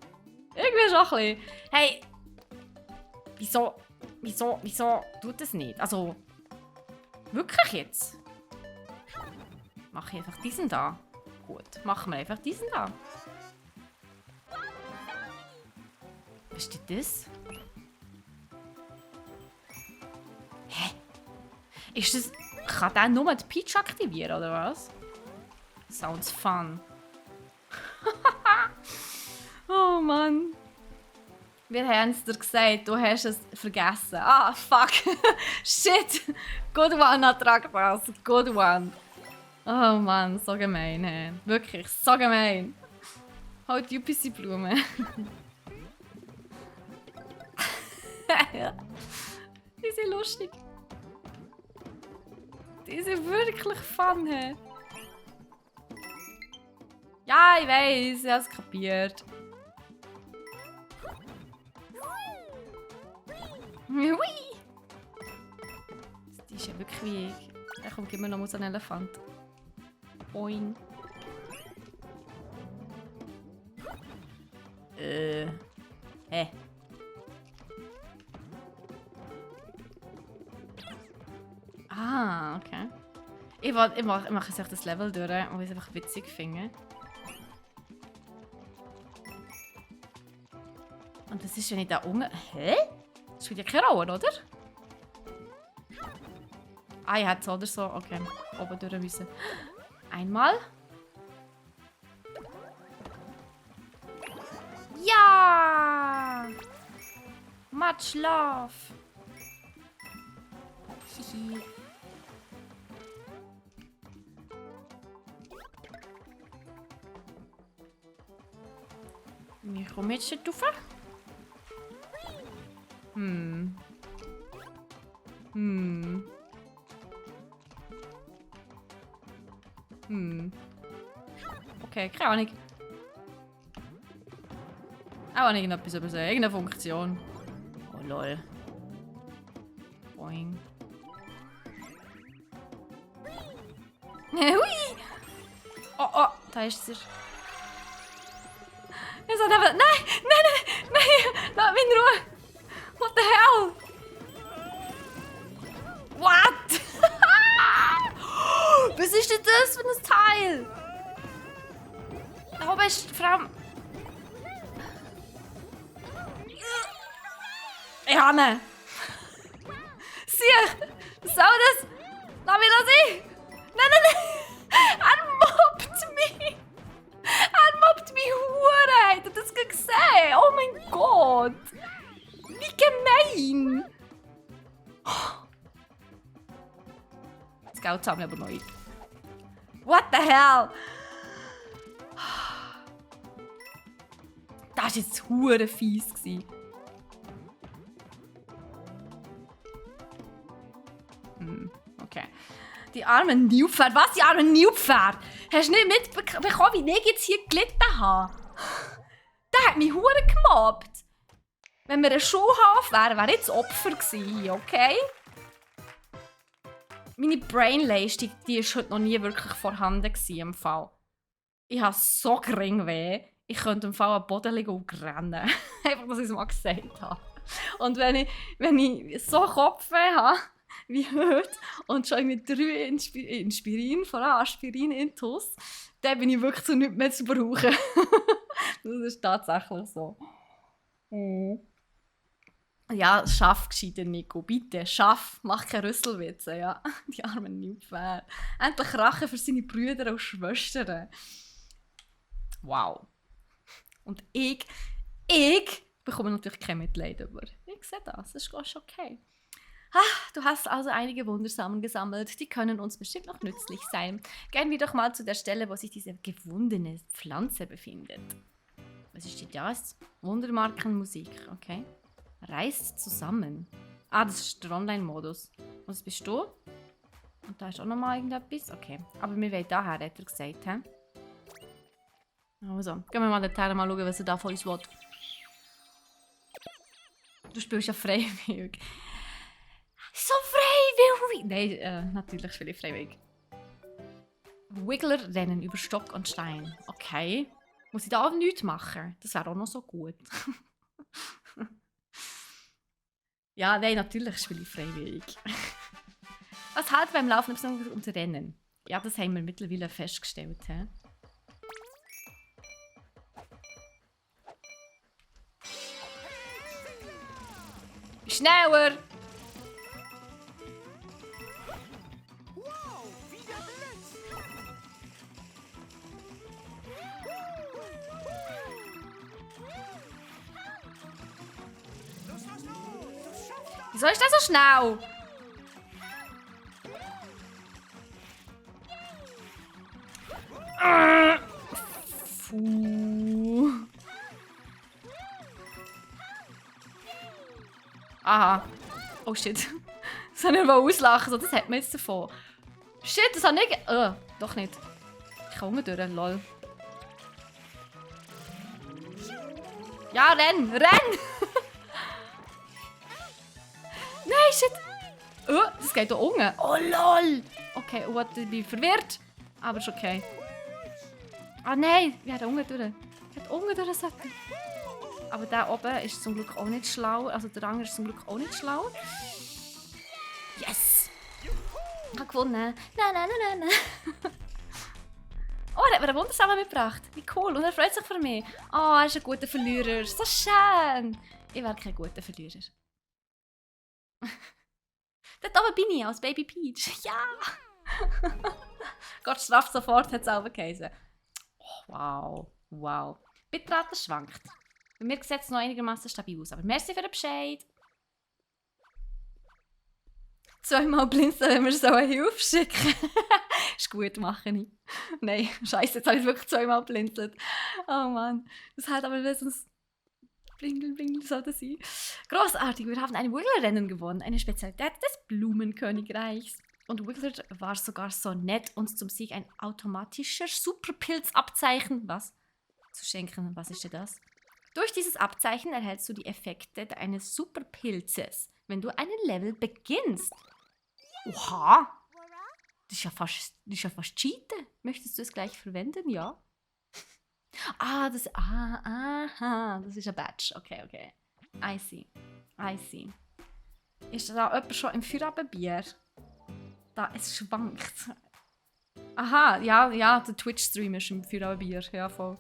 Irgendwie schon ein bisschen. Hey! Wieso tut das nicht? Also... Wirklich jetzt? Mache ich einfach diesen da? Gut, machen wir einfach diesen da. Was ist denn das? Hä? Ist das... Kann der nur die Peach aktivieren, oder was? Sounds fun. Oh Mann. Wir haben es dir gesagt, du hast es vergessen. Ah, fuck. Shit. Good one, Attractas. Good one. Oh Mann, so gemein. Hey. Wirklich, so gemein. Halt die UPC-Blume. Die sind lustig. Die sind wirklich fun. Hey. Ja, ich weiß, ich habe es kapiert. Hui! Die ist ja wirklich wie ich. Da kommt immer noch so ein Elefant. Boing. Hä? Ah, okay. Ich mache jetzt das Level durch, weil ich es einfach witzig finde. Und das ist, wenn ich da unten... Hä? Das spielt ja keine Rolle, oder? Ah, ich hätte so oder so. Okay, oben durch müssen. Einmal. Ja! Much love. Hihi. Wir kommen jetzt hier rauf. Okay, keine Ahnung. Auch nicht irgendetwas übersehen. Irgendeine Funktion. Oh lol. Boing. Hui! Oh, da ist es. Er sagt einfach, nein! Lass mich in Ruhe! What the hell? What? Was ist denn das für ein Teil? Da oben ist vor allem... Ich habe ihn! Sieh! Was soll das? Lass mich sein! Nein! Er mobbt mich! Er mobbt mich hure! Habt ihr das gesehen? Oh mein Gott! Wie gemein! Das Geld haben wir aber noch nicht. What the hell? Das war jetzt hure fies. Okay. Die armen Nilpferde. Was, die armen Nilpferde? Hast du nicht mitbekommen, wie ich jetzt hier gelitten habe? Der hat mich hure gemobbt. Wenn wir ein Schulhof wären, wäre ich das Opfer gewesen, okay? Meine Brainleistung, die ist heute noch nie wirklich vorhanden gewesen, im Fall. Ich habe so gering weh. Ich könnte im Fall am Boden liegen und rennen. Einfach, dass ich es mal gesagt habe. Und wenn ich so Kopfweh habe, wie heute, und schon mit 3 Inspirin, vor allem Aspirin intus, dann bin ich wirklich zu nichts mehr zu brauchen. Das ist tatsächlich so. Ja, schaff gescheiter, Nico. Bitte, schaff. Mach keine Rüsselwitze, ja. Die armen Nilpferde. Endlich Rache für seine Brüder und Schwestern. Wow. Und ich bekomme natürlich kein Mitleid über. Ich sehe das, ist okay. Du hast also einige Wundersamen gesammelt, die können uns bestimmt noch nützlich sein. Gehen wir doch mal zu der Stelle, wo sich diese gewundene Pflanze befindet. Was steht da? Wundermarkenmusik, okay. Reißt zusammen. Das ist der Online-Modus. Was bist du? Und da ist auch nochmal irgendetwas. Okay, aber wir wollen daher, hat er gesagt, hä? Also, gehen wir mal dorthin mal schauen, was er da von uns will. Du spielst ja freiwillig. So freiwillig! Nein, natürlich spiele ich freiwillig. Wiggler rennen über Stock und Stein. Okay. Muss ich da auch nichts machen? Das wäre auch noch so gut. Ja, nein, natürlich spiele ich freiwillig. Was halt beim Laufen und Rennen? Ja, das haben wir mittlerweile festgestellt. He? Schneller! Wow, wie der Blitz! Los, los, los! Du schaffst das! Wieso ist das so schnell? Puh. Aha. Oh shit. Das soll ich mal auslachen, so, das hat man jetzt davon. Shit, das hat nicht... doch nicht. Ich komme durch, lol. Ja, renn! Renn! Nein, shit! Das geht da unten. Oh lol! Okay, ich bin verwirrt. Aber ist okay. Nein! Wir haben unten durch. Ich hätte unten durch sollten. Aber der oben ist zum Glück auch nicht schlau. Also der andere ist zum Glück auch nicht schlau. Yes! Ich habe gewonnen. Nein. Oh, er hat mir einen Wundersamen mitgebracht. Wie cool. Und er freut sich für mich. Oh, er ist ein guter Verlierer. So schön. Ich wäre kein guter Verlierer. Dort oben bin ich als Baby Peach. Ja! Gott straft sofort, hat es auch geheißen. Oh, wow. Bitrate schwankt. Bei mir sieht es noch einigermaßen stabil aus. Aber merci für den Bescheid. 2-mal blinzeln, wenn wir so eine Hilfe schicken. Ist gut, mache ich. Nein, scheiße, jetzt habe ich wirklich 2-mal blinzelt. Oh Mann. Das hat aber wenigstens Blingeln sollte sein. Großartig, wir haben ein Wiggler-Rennen gewonnen. Eine Spezialität des Blumenkönigreichs. Und Wiggler war sogar so nett, uns zum Sieg ein automatischer Superpilz-Abzeichen zu schenken. Was ist denn das? Durch dieses Abzeichen erhältst du die Effekte eines Superpilzes, wenn du einen Level beginnst. Oha! Das ist ja fast Cheaten. Möchtest du es gleich verwenden? Ja. Das ist ein Badge. Okay. I see. Ist da jemand schon im Feierabendbier? Da, es schwankt. Aha, ja, der Twitch-Stream ist im Feierabendbier. Ja, voll.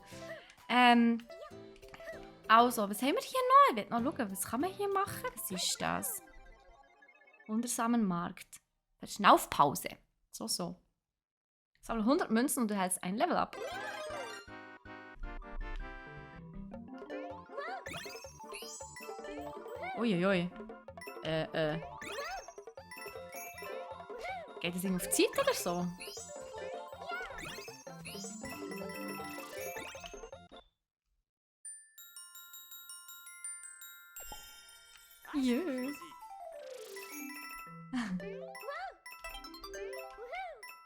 Also, was haben wir hier noch? Ich will noch schauen, was kann man hier machen? Was ist das? Wundersamenmarkt. Schnaufpause. So. Sammle 100 Münzen und du hältst ein Level ab. Uiuiui. Geht das auf die Zeit oder so? Yeah.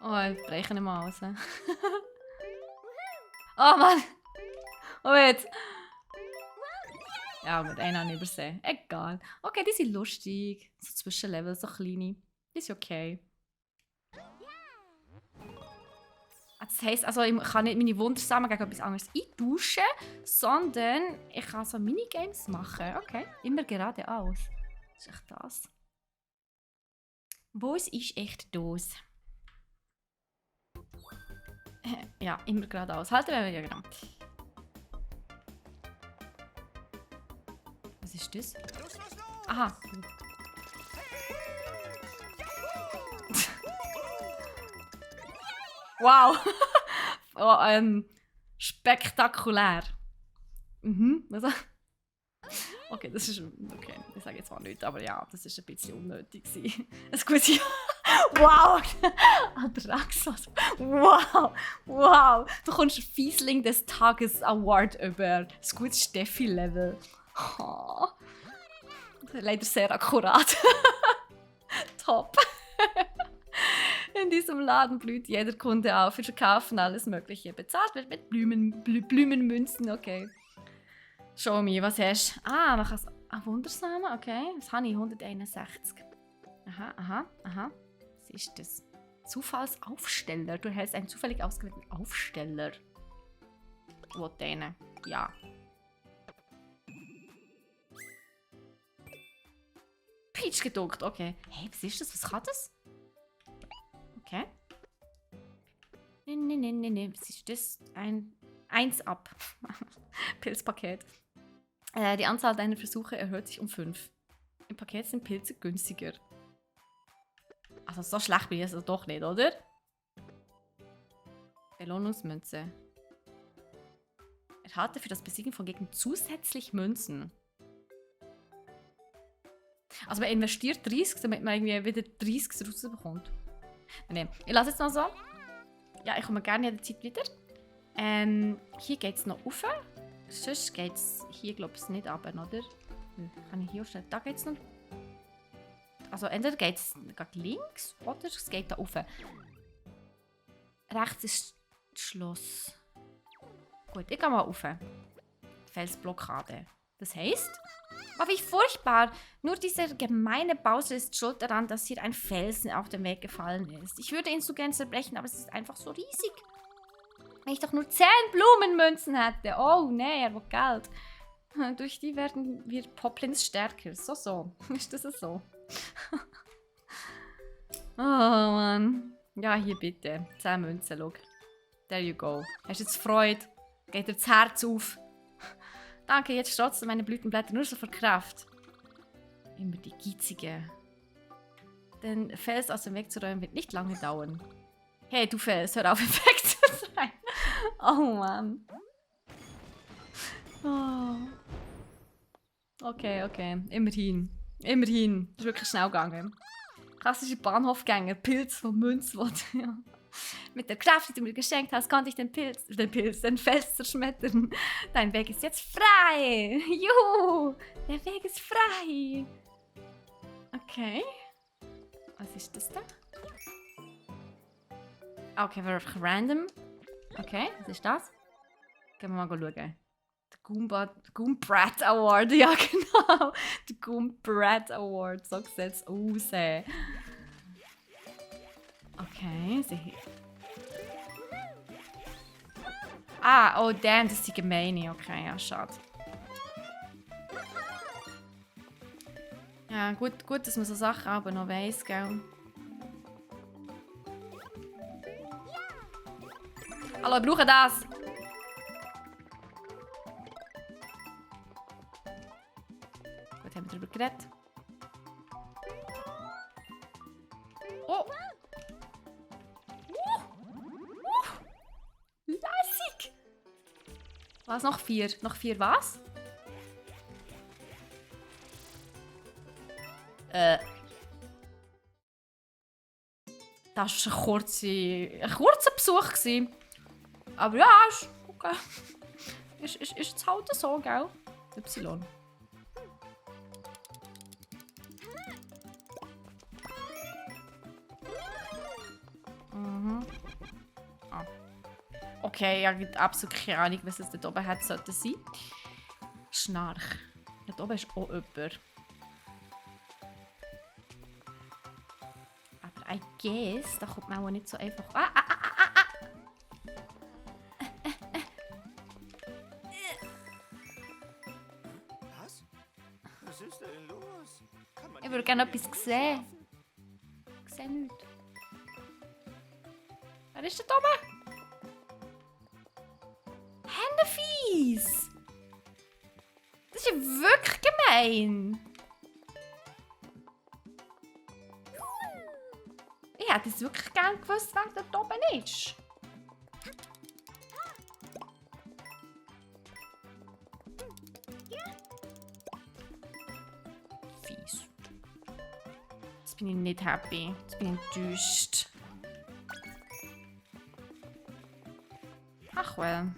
Oh, ich breche nicht mal aus. Oh Mann! Oh, jetzt! Ja, mit einer habe ich übersehen. Egal. Okay, die sind lustig. So Zwischenlevel, so kleine. Die ist okay. Das heisst, also ich kann nicht meine Wundersamen gegen etwas anderes eintauschen, sondern ich kann so Minigames machen. Okay, immer geradeaus. Das ist echt das. Wo ist echt das? Ja, immer geradeaus. Halten wir ja genau. Was ist das? Los, los, los! Aha. Wow. Oh, spektakulär. Mhm. Also, okay, das ist. Okay, ich sage jetzt mal nicht, aber ja, das ist ein bisschen unnötig. Ein gutes. Wow! Adraxos. Wow! Wow! Du kommst Fiesling des Tages Award über. Das gute Steffi-Level. Oh. Leider sehr akkurat. Top. In diesem Laden blüht jeder Kunde auf. Wir verkaufen alles Mögliche. Bezahlt wird mit Blumenmünzen. Okay. Show me, was hast du? Ah, man kann es. Ah, Wundersamen, okay. Was habe ich? 161. Aha. Was ist das? Zufallsaufsteller. Du hältst einen zufällig ausgewählten Aufsteller. Wo den? Ja. Peach gedruckt, okay. Hey, was ist das? Was kann das? Okay. Nee. Was ist das? Ein 1-Up. Pilzpaket. Die Anzahl deiner Versuche erhöht sich um 5. Im Paket sind Pilze günstiger. Also so schlecht bin ich es also doch nicht, oder? Belohnungsmünze. Erhalte für das Besiegen von Gegnern zusätzlich Münzen. Also man investiert 30, damit man irgendwie wieder 30 rausbekommt. Nee, ich lasse jetzt noch so. Ja, ich komme gerne jederzeit wieder. Hier geht es noch rauf. Sonst geht es hier, glaube ich, nicht runter, oder? Kann ich hier aufstellen? Da geht es noch. Also entweder geht es links oder es geht da rauf. Rechts ist das Schloss. Gut, ich gehe mal rauf. Felsblockade. Das heisst, oh, wie furchtbar! Nur dieser gemeine Bowser ist schuld daran, dass hier ein Felsen auf den Weg gefallen ist. Ich würde ihn so gern zerbrechen, aber es ist einfach so riesig. Wenn ich doch nur 10 Blumenmünzen hätte. Oh, nee, er will Geld. Durch die werden wir Poplins stärker. So. Ist das so? Oh, Mann. Ja, hier bitte. 10 Münzen, schau. There you go. Hast du jetzt Freude? Geht dir das Herz auf? Danke, jetzt strotzen meine Blütenblätter nur so vor Kraft. Immer die Giezige. Den Fels aus dem Weg zu räumen wird nicht lange dauern. Hey, du Fels, hör auf, Effekt zu sein. Oh Mann. Oh. Okay. Immerhin. Das ist wirklich schnell gegangen. Klassische Bahnhofgänger. Pilz von Münzwort. Ja. Mit der Kraft, die du mir geschenkt hast, konnte ich den Fels zerschmettern. Dein Weg ist jetzt frei. Juhu, der Weg ist frei. Okay. Was ist das da? Okay, war einfach random. Okay, was ist das? Gehen wir mal schauen. Der Goombrat Award, ja genau. Der Goombrat Award, so sieht es aus. Okay, sie. Ah, oh damn, das ist die gemeine. Okay, ja, schade. Ja, gut, dass man so Sachen aber noch weiss, gell? Hallo, ich brauche das! Gut, haben wir darüber geredet. Oh! Lässig! Was? Noch 4? Noch 4 was? Das war ein kurzer Besuch gewesen. Aber ja, ist okay. Ist jetzt halt so, gell? Y. Mhm. Ah. Okay, ich habe absolut keine Ahnung, was es dort oben hat sollte sein. Schnarch. Da oben ist auch jemand. Aber I guess, da kommt man auch nicht so einfach... Was? Was ist denn los? Kann man Ich würde gerne etwas sehen. Ich sehe nichts. Wer ist da oben? Händefies! Das ist ja wirklich gemein. Ich hätte es wirklich gerne gewusst, wer da oben ist. Fies. Jetzt bin ich nicht happy. Jetzt bin ich enttäuscht. Ach well.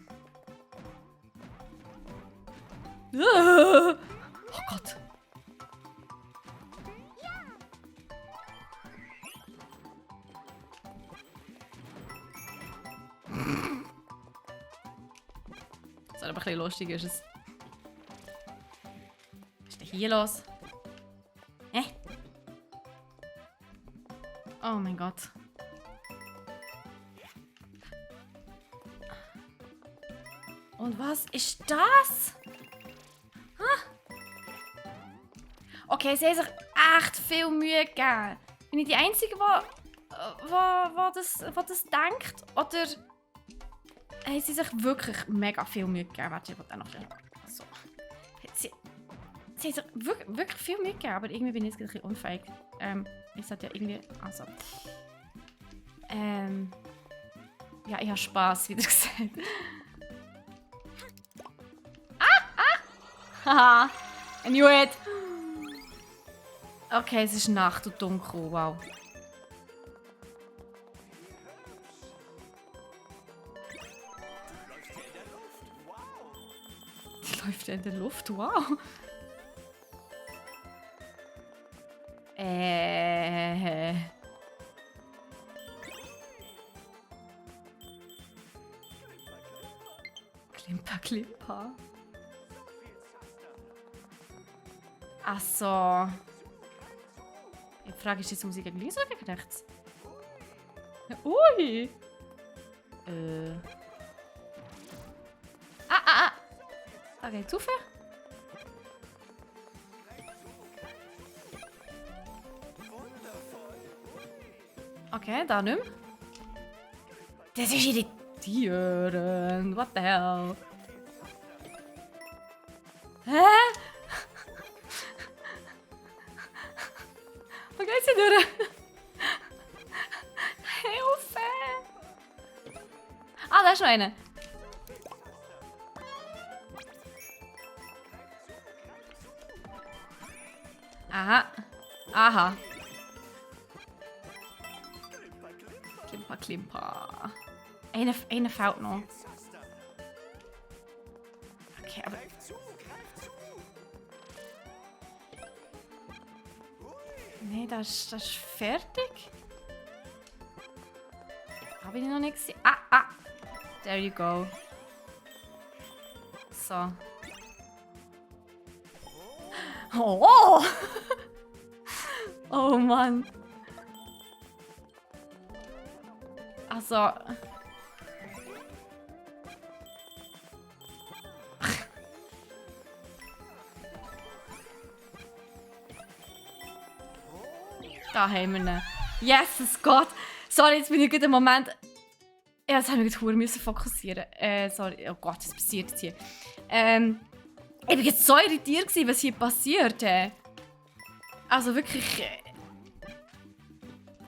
Oh Gott. Das ist aber ein bisschen lustig, ist es. Was ist denn hier los? Hä? Oh mein Gott. Und was ist das? Okay, sie haben sich echt viel Mühe gegeben. Bin ich die Einzige, die das denkt? Oder haben sie sich wirklich mega viel Mühe gegeben? Warte, ich will dann noch schnell... So. Sie haben sich wirklich viel Mühe gegeben, aber irgendwie bin ich jetzt ein bisschen unfähig. Ich sollte ja irgendwie... Also... Ja, ich habe Spass, wieder gesagt. Haha, I knew it! Okay, es ist Nacht und dunkel, wow. Die läuft ja in der Luft, wow. Klimper, Klimper. Ach so. Die Frage ist jetzt, muss ich gegen links oder gegen rechts? Ui! Da geht's rauf. Okay, da nicht mehr. Das ist irritierend. What the hell? Hä? Wo geht sie durch? Hilfe! Ah, da ist noch eine. Aha. Aha. Klimper, Klimper. Eine fehlt noch. Okay, aber... Nee, das ist fertig. Habe ich noch nicht gesehen. Ah! There you go. So. Oh! Oh Mann. Also... Da haben wir ihn. Jesus Gott! Sorry, jetzt bin ich gerade im Moment... Ja, jetzt habe ich mich fokussieren. Sorry. Oh Gott, was passiert jetzt hier? Ich war jetzt so irritiert, was hier passiert. Also wirklich...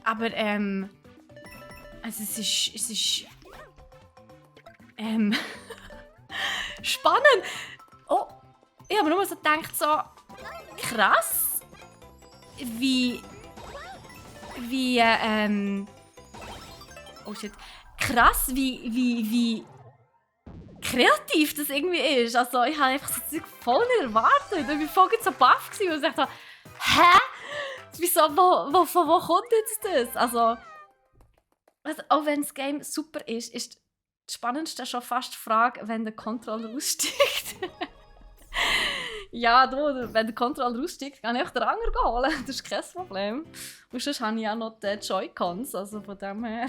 aber also es ist... spannend! Oh! Ich habe nur so gedacht, so... Krass! Wie... oh shit. Krass, wie kreativ das irgendwie ist. Also ich habe einfach so Zeug voll nicht erwartet. Ich war voll so baff und ich dachte, hä? Wieso, von wo kommt jetzt das? Also auch wenn das Game super ist das Spannendste schon fast die Frage, wenn der Controller aussteigt. Ja, du, wenn der Controller aussteigt, kann ich auch den anderen holen. Das ist kein Problem. Und sonst habe ich auch noch die Joy-Cons, also von dem her.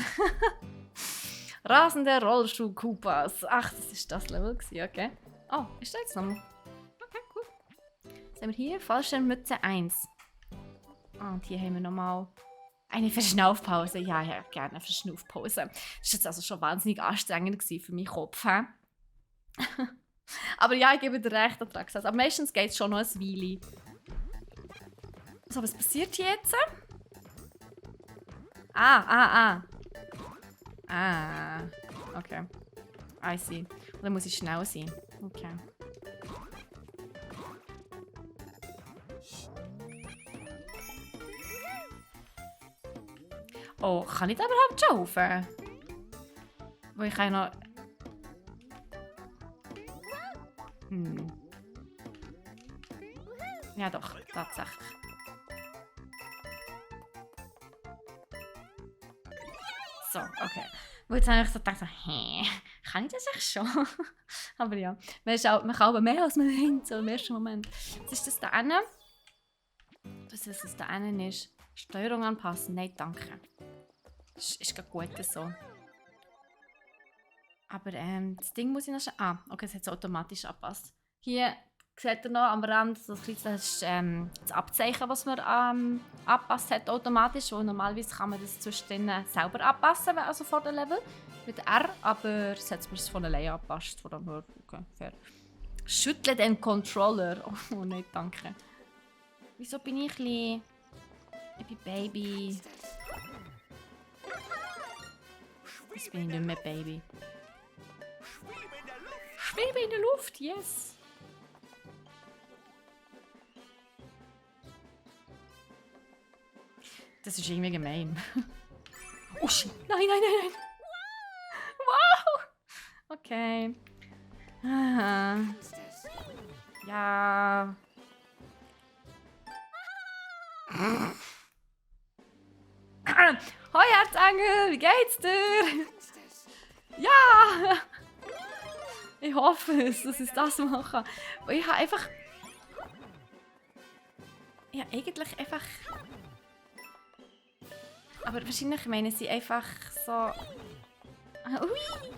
Rasende Rollschuh Koopas. Ach, das ist das Level gewesen, okay. Oh, ist das jetzt nochmal? Okay, cool. Was haben wir hier? Fallschirmmütze 1. Ah, und hier haben wir nochmal eine Verschnaufpause. Ja, ja, gerne eine Verschnaufpause. Das war jetzt also schon wahnsinnig anstrengend für meinen Kopf. Aber ja, ich gebe dir recht, Attraxas. Aber meistens geht es schon noch ein Weile. So, was passiert hier jetzt? Ah, okay. I see. Und dann muss ich schnell sein. Okay. Oh, kann ich da überhaupt schon rauf? Weil ich kann ja noch... Ja doch, tatsächlich. So, okay. Weil jetzt habe ich so gedacht, kann ich das echt schon? Aber ja, man kann aber mehr als man denkt, so im ersten Moment. Was ist das da hinten? Das ist, was da hinten ist. Steuerung anpassen? Nein, danke. Ist gerade gut so. Aber das Ding muss ich noch schnell... Ah, okay, es hat es automatisch angepasst. Hier seht ihr noch am Rand, das ist das Abzeichen, was man angepasst hat automatisch. Weil normalerweise kann man das zwischendrin selber anpassen, also vor dem Level. Mit R, aber jetzt hat man es von alleine angepasst. Von dem her, okay, fair. Schüttle den Controller. Oh nein, danke. Wieso bin ich ein Ich bin Baby. Jetzt bin ich nicht mehr Baby. Schwebe in der Luft, yes! Das ist irgendwie gemein. Oh shit! Nein, nein, nein, nein! Wow! Okay. Ah. Ja. Hoi Erzengel, wie geht's dir? Ja! Ich hoffe es, dass ich das machen. Weil ich habe einfach... Ja, eigentlich einfach... Aber wahrscheinlich meinen sie einfach so... Ui!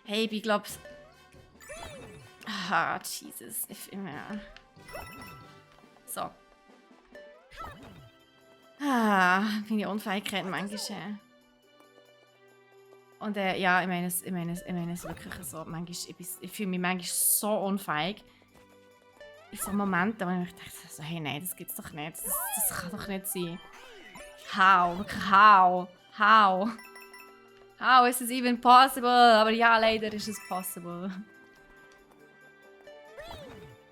Hey, ich glaube... Ah, Jesus. So. Ah, meine Unfähigkeiten manchmal... Und ja, ich meine es wirklich so. Manchmal, ich fühle mich manchmal so unfähig. In so Momenten, wo ich mir denke, so, hey, nein, das gibt's doch nicht. Das kann doch nicht sein. How? How is it even possible? Aber ja, leider ist es possible.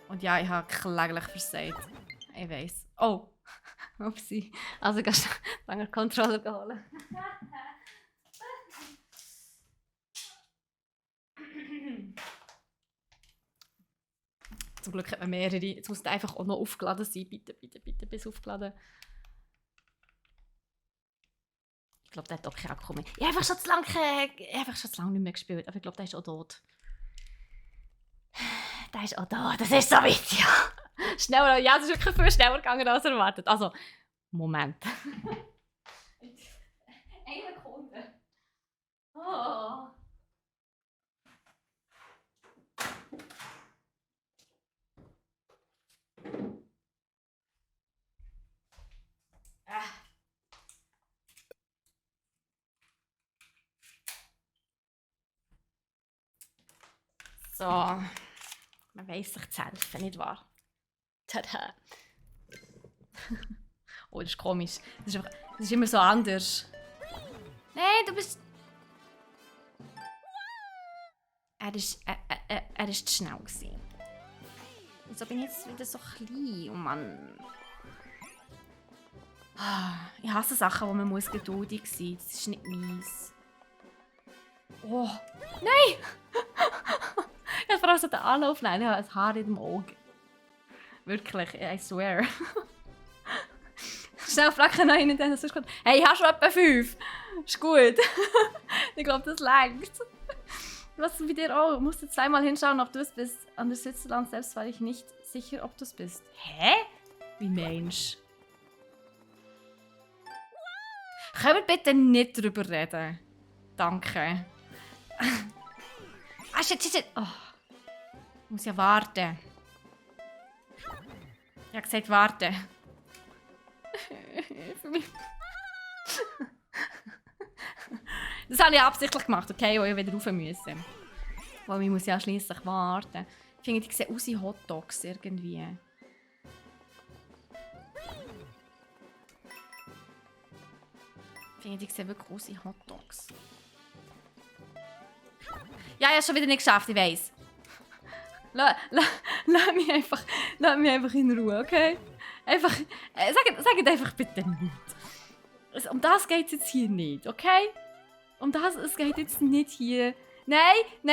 Und ja, ich habe kläglich versagt. Ich weiss. Oh! Upsi. Also, kannst du lange Controller holen. Zum Glück hat man mehrere. Jetzt muss der einfach auch noch aufgeladen sein. Bitte, bitte, bitte, bis aufgeladen. Ich glaube, der hat auch keinen Akku mehr. Ich habe einfach schon zu lange nicht mehr gespielt. Aber ich glaube, der ist auch tot. Der ist auch tot. Das ist so weit, ja. Schneller, ja, das ist wirklich viel schneller gegangen als erwartet. Also, Moment. Eine Sekunde. Oh. So, man weiss sich zu helfen, nicht wahr? Tada! Oh, das ist komisch. Das ist immer so anders. Nein, du bist... Er ist zu schnell gewesen. Wieso bin ich jetzt wieder so klein? Oh Mann. Ich hasse Sachen, wo man geduldig sein muss. Das ist nicht meins. Oh, nein! Ich habe vor allem so den Anlauf. Nein, ich habe ein Haar in dem Auge. Wirklich, I swear. Schnell fragen noch einen, der sonst kommt. Hey, ich habe schon etwa 5. Ist gut. Ich glaube, das reicht. Was mit dir auch? Musst du zweimal hinschauen, ob du es bist. An der Switzerland selbst war ich nicht sicher, ob du es bist. Hä? Wie Mensch. Können wir bitte nicht drüber reden? Danke. Ah, shit. Oh. Ich muss ja warten. Ich habe gesagt, warten. Für mich. Das habe ich absichtlich gemacht, okay, weil ich wieder rauf müssen. Weil ich muss ja schliesslich warten. Ich finde, die sehen aus wie Hotdogs irgendwie. Ich finde, die sehen wirklich aus wie Hotdogs. Ja, ich habe es schon wieder nicht geschafft, ich weiss. Lass mich einfach in Ruhe, okay? Einfach, sagt einfach bitte nicht. Um das geht es jetzt hier nicht, okay? Es geht jetzt nicht hier. Nein! Ich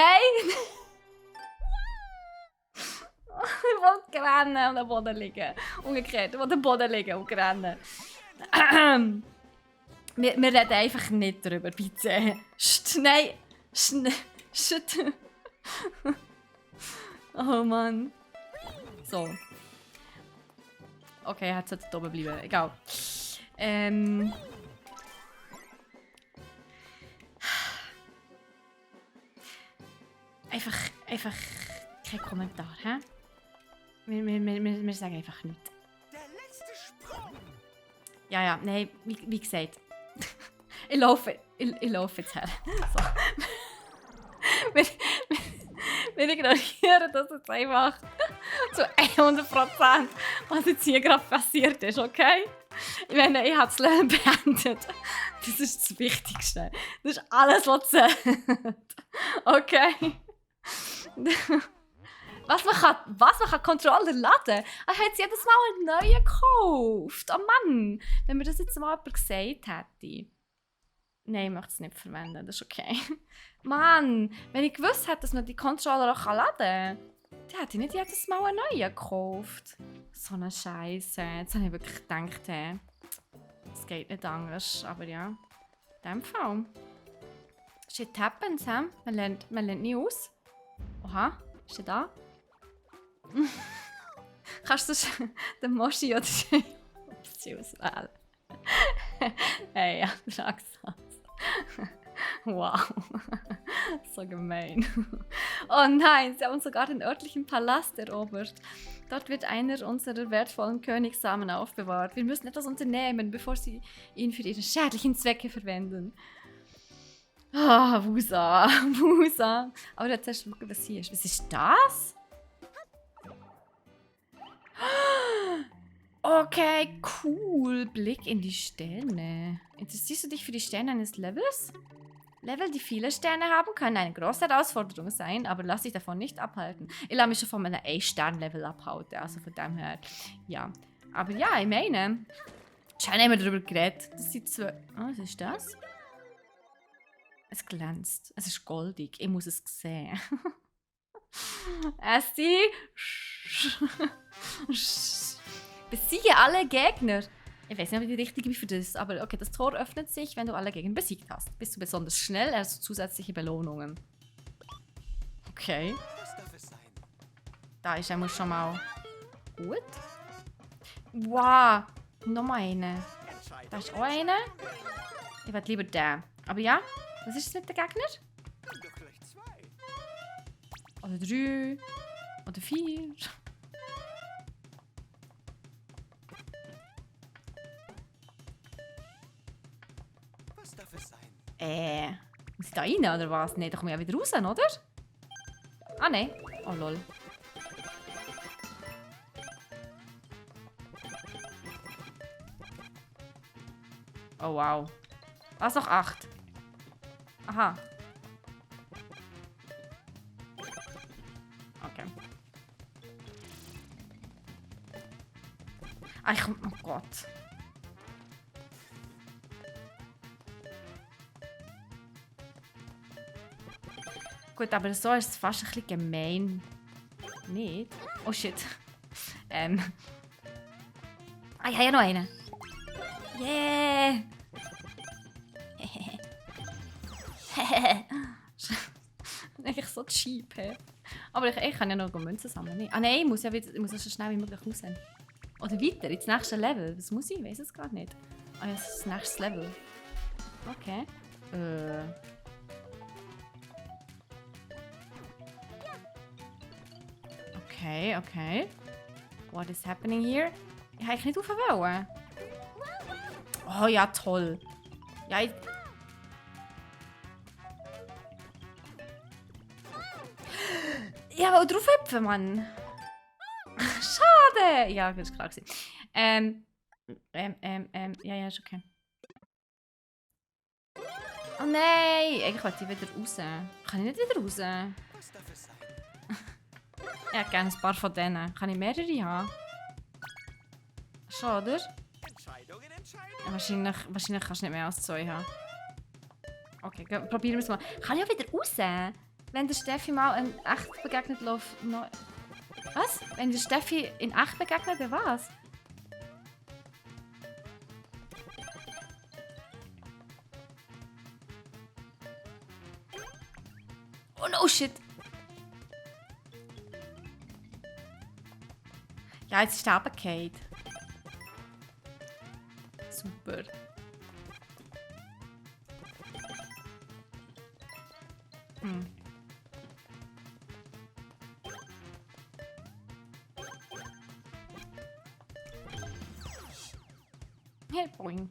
wollte rennen und am Boden liegen. Umgekehrt, ich wollte am Boden liegen und rennen. Wir reden einfach nicht drüber, bitte. Nein! Oh Mann. So. Okay, er sollte da oben bleiben. Egal. Einfach kein Kommentar, hä? Wir sagen einfach nichts. Der letzte Sprung. Ja, nein, wie gesagt. ich laufe jetzt her. So. wir ignorieren das jetzt einfach zu 100%, was jetzt hier gerade passiert ist, okay? Ich meine, ich habe das Lernen beendet. Das ist das Wichtigste. Das ist alles, was zählt. Okay? Was man kann Controller laden? Er hat jedes Mal einen neuen gekauft. Oh Mann, wenn mir das jetzt mal jemand gesagt hätte. Nein, ich möchte es nicht verwenden, das ist okay. Mann, wenn ich gewusst hätte, dass man die Controller auch laden kann, dann hätte ich nicht jedes Mal einen neuen gekauft. So eine Scheiße. Jetzt habe ich wirklich gedacht, es geht nicht anders. Aber ja, in dem Fall. Shit happens, hä? Man lernt nie aus. Oha, ist der da? Kannst du den Moshi oder den auswählen? Hey, ja, sag's das. Wow, so gemein. Oh nein, sie haben sogar den örtlichen Palast erobert. Dort wird einer unserer wertvollen Königssamen aufbewahrt. Wir müssen etwas unternehmen, bevor sie ihn für ihre schädlichen Zwecke verwenden. Ah, Wusa. Aber jetzt erst schauen, was hier ist. Was ist das? Okay, cool. Blick in die Sterne. Interessierst du dich für die Sterne eines Levels? Level, die viele Sterne haben, können eine große Herausforderung sein, aber lass dich davon nicht abhalten. Ich lasse mich schon von meiner A-Stern-Level abhalten, also von dem her, ja. Aber ja, ich meine, schon haben wir darüber geredet. Das sind zwei... Oh, was ist das? Es glänzt. Es ist goldig. Ich muss es sehen. Essi. Besiege alle Gegner. Ich weiß nicht, ob ich die richtige bin für das, aber okay, das Tor öffnet sich, wenn du alle Gegner besiegt hast. Bist du besonders schnell, also zusätzliche Belohnungen. Okay. Da ist er schon mal gut. Wow, nochmal eine. Da ist auch eine. Ich werde lieber den. Aber ja, was ist es mit den Gegnern? Oder 3. Oder 4. Was darf es sein? Muss ich da rein oder was? Nein, da komme ich ja wieder raus, oder? Ah, nein. Oh, lol. Oh, wow. Was, noch 8? Aha. Okay. Oh Gott. Gut, aber so ist es fast ein bisschen gemein. Nicht? Oh shit. Ah, ich habe ja noch einen. Yeah! Eigentlich so cheap, hey. Aber ich kann ja noch Münzen sammeln. Nee. Ah nein, ich muss ja so schnell wie möglich raus. Oder weiter, ins nächste Level. Was muss ich? Ich weiß es gar nicht. Ah ja, das nächste Level. Okay. Okay. What is happening here? Ich habe nicht wollen. Oh ja, toll. Ja, Ja, aber drauf hüpfen, Mann. Schade. Ja, das ist klar gewesen. Ja, ist okay. Oh nein, eigentlich wollte ich wieder raus. Kann ich nicht wieder raus? Was darf es sein? Ich hätte gerne ein paar von denen. Kann ich mehrere haben? Schon, oder? Entscheidungen. Ja, wahrscheinlich kannst du nicht mehr als 2 haben. Okay, probieren wir es mal. Kann ich auch wieder raus? Wenn der Steffi mal in echt begegnet, läuft noch... Was? Wenn der Steffi in echt begegnet, dann was? Oh no, shit! Ja, jetzt ist der runtergefallen. Super. Hey, boing.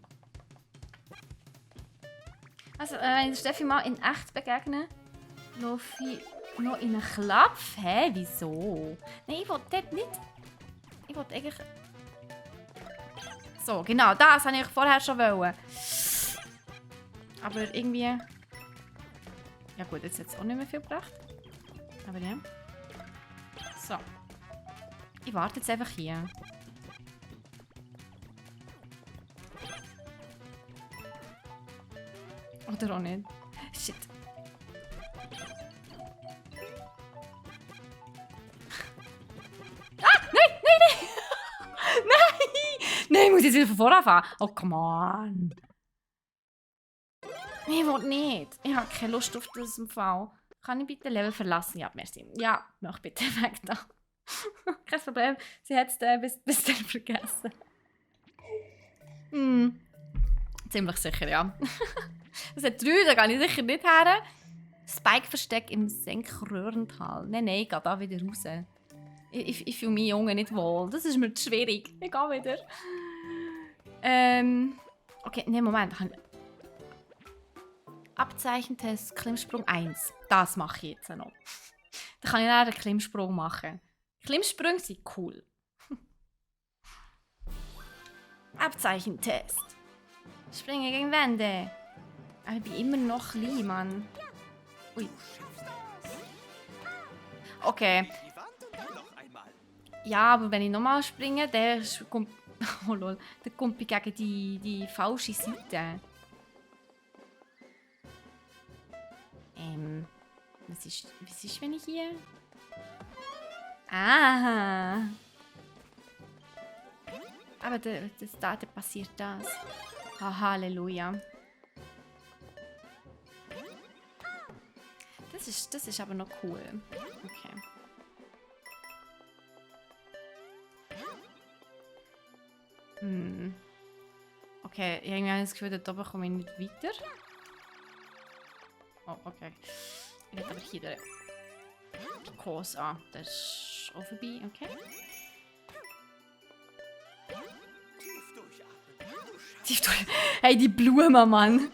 Also, wenn Steffi mal in echt begegnen, laufe ich noch in einen Klapf. Hä? Wieso? Nein, ich wollte dort nicht. Ich wollte eigentlich... So, genau, das wollte ich vorher schon wollen. Aber irgendwie... Ja gut, jetzt hat es auch nicht mehr viel gebracht. Aber ja. So. Ich warte jetzt einfach hier. Oder auch nicht. Shit. Ah! Nein! Nein! Nein, ich muss jetzt wieder von vorne anfangen. Oh, come on. Ich will nicht. Ich habe keine Lust auf das im Fall. Kann ich bitte Level verlassen? Ja, merci. Ja, mach bitte weg da. Kein Problem. Sie hat es bis dann vergessen. Ziemlich sicher, ja. Das hat 3, da gehe ich sicher nicht her. Spike-Versteck im Senkröhrental. Nein, ich gehe da wieder raus. Ich fühle mich Junge nicht wohl. Das ist mir zu schwierig. Ich gehe wieder. Okay, ne, Moment. Abzeichentest, Klimmsprung 1. Das mache ich jetzt noch. Dann kann ich dann einen Klimmsprung machen. Klimmsprünge sind cool. Abzeichentest. Springe gegen Wände. Aber ich bin immer noch klein, Mann. Ui. Okay. Die Wand und dann noch einmal. Ja, aber wenn ich nochmal springe, dann kommt... Oh lol. Dann kommt ich gegen die falsche Seite. Was ist, wenn ich hier... Aha. Aber da passiert das. Oh, Halleluja. Das ist aber noch cool. Okay. Okay, irgendwie habe ich das Gefühl, dort oben komme ich nicht weiter. Oh, okay. Ich werde aber hier den Kurs an. Das ist auch vorbei, okay. Tief durchatmen. Du schaffst Tief durch. Hey, die Blume, Mann.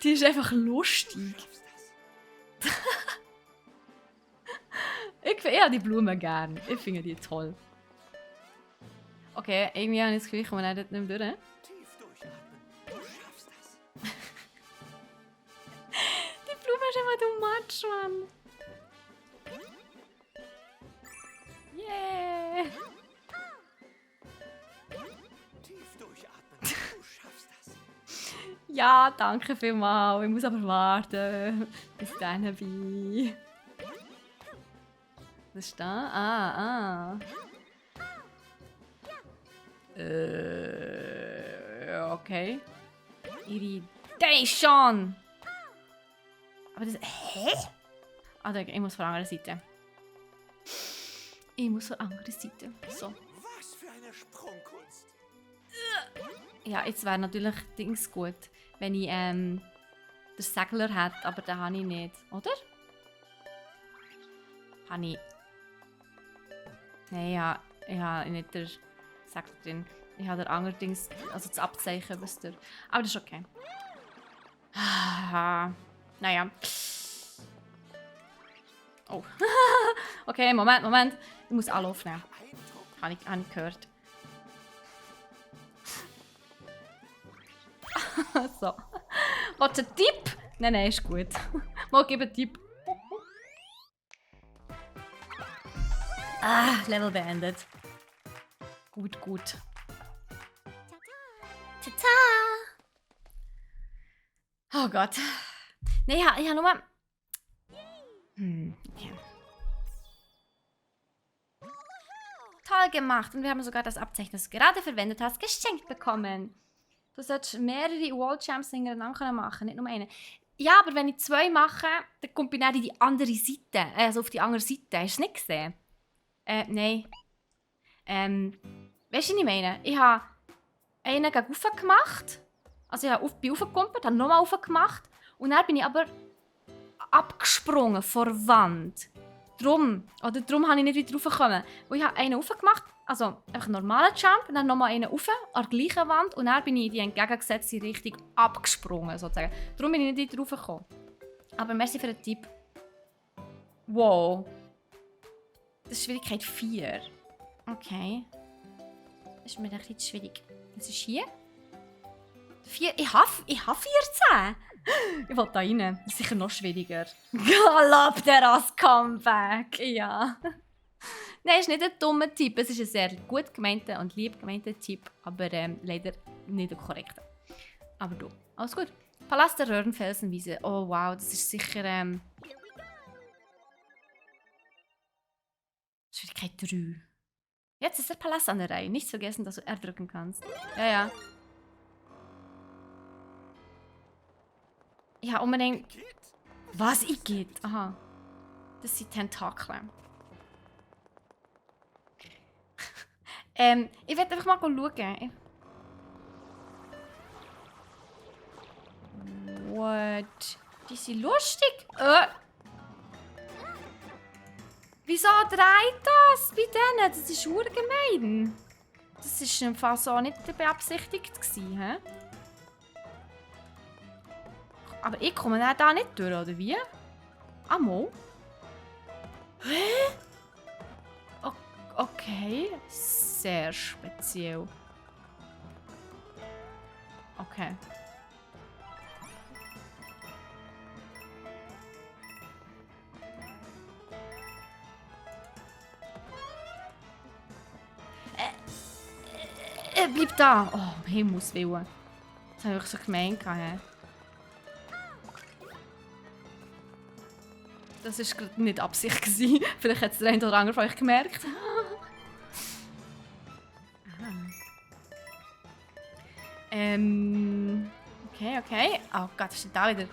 Die ist einfach lustig. das. Ich habe die Blumen gern. Ich finde die toll. Okay, irgendwie habe ich das Gefühl, ich komme nicht mehr durch. Tief durchatmen. Du schaffst das. Die Blume ist einfach too much, Mann. Yeah. Tief durchatmen. Du schaffst das. Ja, danke vielmals. Ich muss aber warten. Bis dann bin. Was ist da? Okay. Irritation. Aber das... Hä? Also, ich muss von der anderen Seite. Ich muss von der anderen Seite. So. Was für eine Sprungkunst. Ja, jetzt wäre natürlich Dings gut, wenn ich den Segler hätte, aber den habe ich nicht, oder? Habe ich... Nein, ich habe nicht den Segler drin. Ich habe den anderen Dings, also das Abzeichen, wisst ihr. Aber das ist okay. Naja. Oh. Okay, Moment. Ich muss alle aufnehmen. Habe ich gehört. So. Willst du einen Tipp? Nein, ist gut. Mal gib einen Tipp. Level beendet. Gut. Tata! Oh Gott. Nein, ich habe nur... Okay. Toll gemacht. Und wir haben sogar das Abzeichen, das du gerade verwendet hast, geschenkt bekommen. Du solltest mehrere Walljumps hintereinander machen, nicht nur einen. Ja, aber wenn ich 2 mache, dann kommt ich dann in die andere Seite. Also auf die andere Seite. Hast du es nicht gesehen? Nein. Weißt du, was ich meine? Ich habe einen gegen rauf gemacht. Also ich bin raufgekommen, dann nochmal rauf gemacht. Und dann bin ich aber abgesprungen vor der Wand. Darum habe ich nicht wieder raufgekommen. Weil ich habe einen raufgemacht, also einfach einen normalen Jump, und dann nochmal einen rauf, an der gleichen Wand. Und dann bin ich in die entgegengesetzte Richtung abgesprungen, sozusagen. Darum bin ich nicht wieder raufgekommen. Aber merci für den Tipp. Wow. Das ist Schwierigkeit 4. Okay. Das ist mir ein bisschen schwierig. Das ist hier. 4. Ich habe 14. Ich will da rein. Das ist sicher noch schwieriger. Galopteros Comeback. Ja. Nein, es ist nicht ein dummer Tipp. Es ist ein sehr gut gemeinter und lieb gemeinter Tipp. Aber leider nicht der korrekte. Aber du. Alles gut. Palast der Röhrenfelsenwiese. Oh wow, das ist sicher... Schwierigkeit 3. Jetzt ist der Palast an der Reihe. Nicht vergessen, dass du R drücken kannst. Ja. Ja, unbedingt. Was? Ich geht? Aha. Das sind Tentakel. Ich werde einfach mal schauen. What? Die sind lustig. Wieso dreht das bei denen? Das ist urgemein. Das war im Fall so nicht beabsichtigt gewesen, hä? Aber ich komme da nicht durch, oder wie? Mal. Hä? Okay. Sehr speziell. Okay. Bleib da! Oh, Himmels Willen. Das habe ich so gemein gehabt. Das war gerade nicht Absicht gewesen. Vielleicht hat es der eine oder andere von euch gemerkt. Okay. Oh Gott, was ist denn da wieder?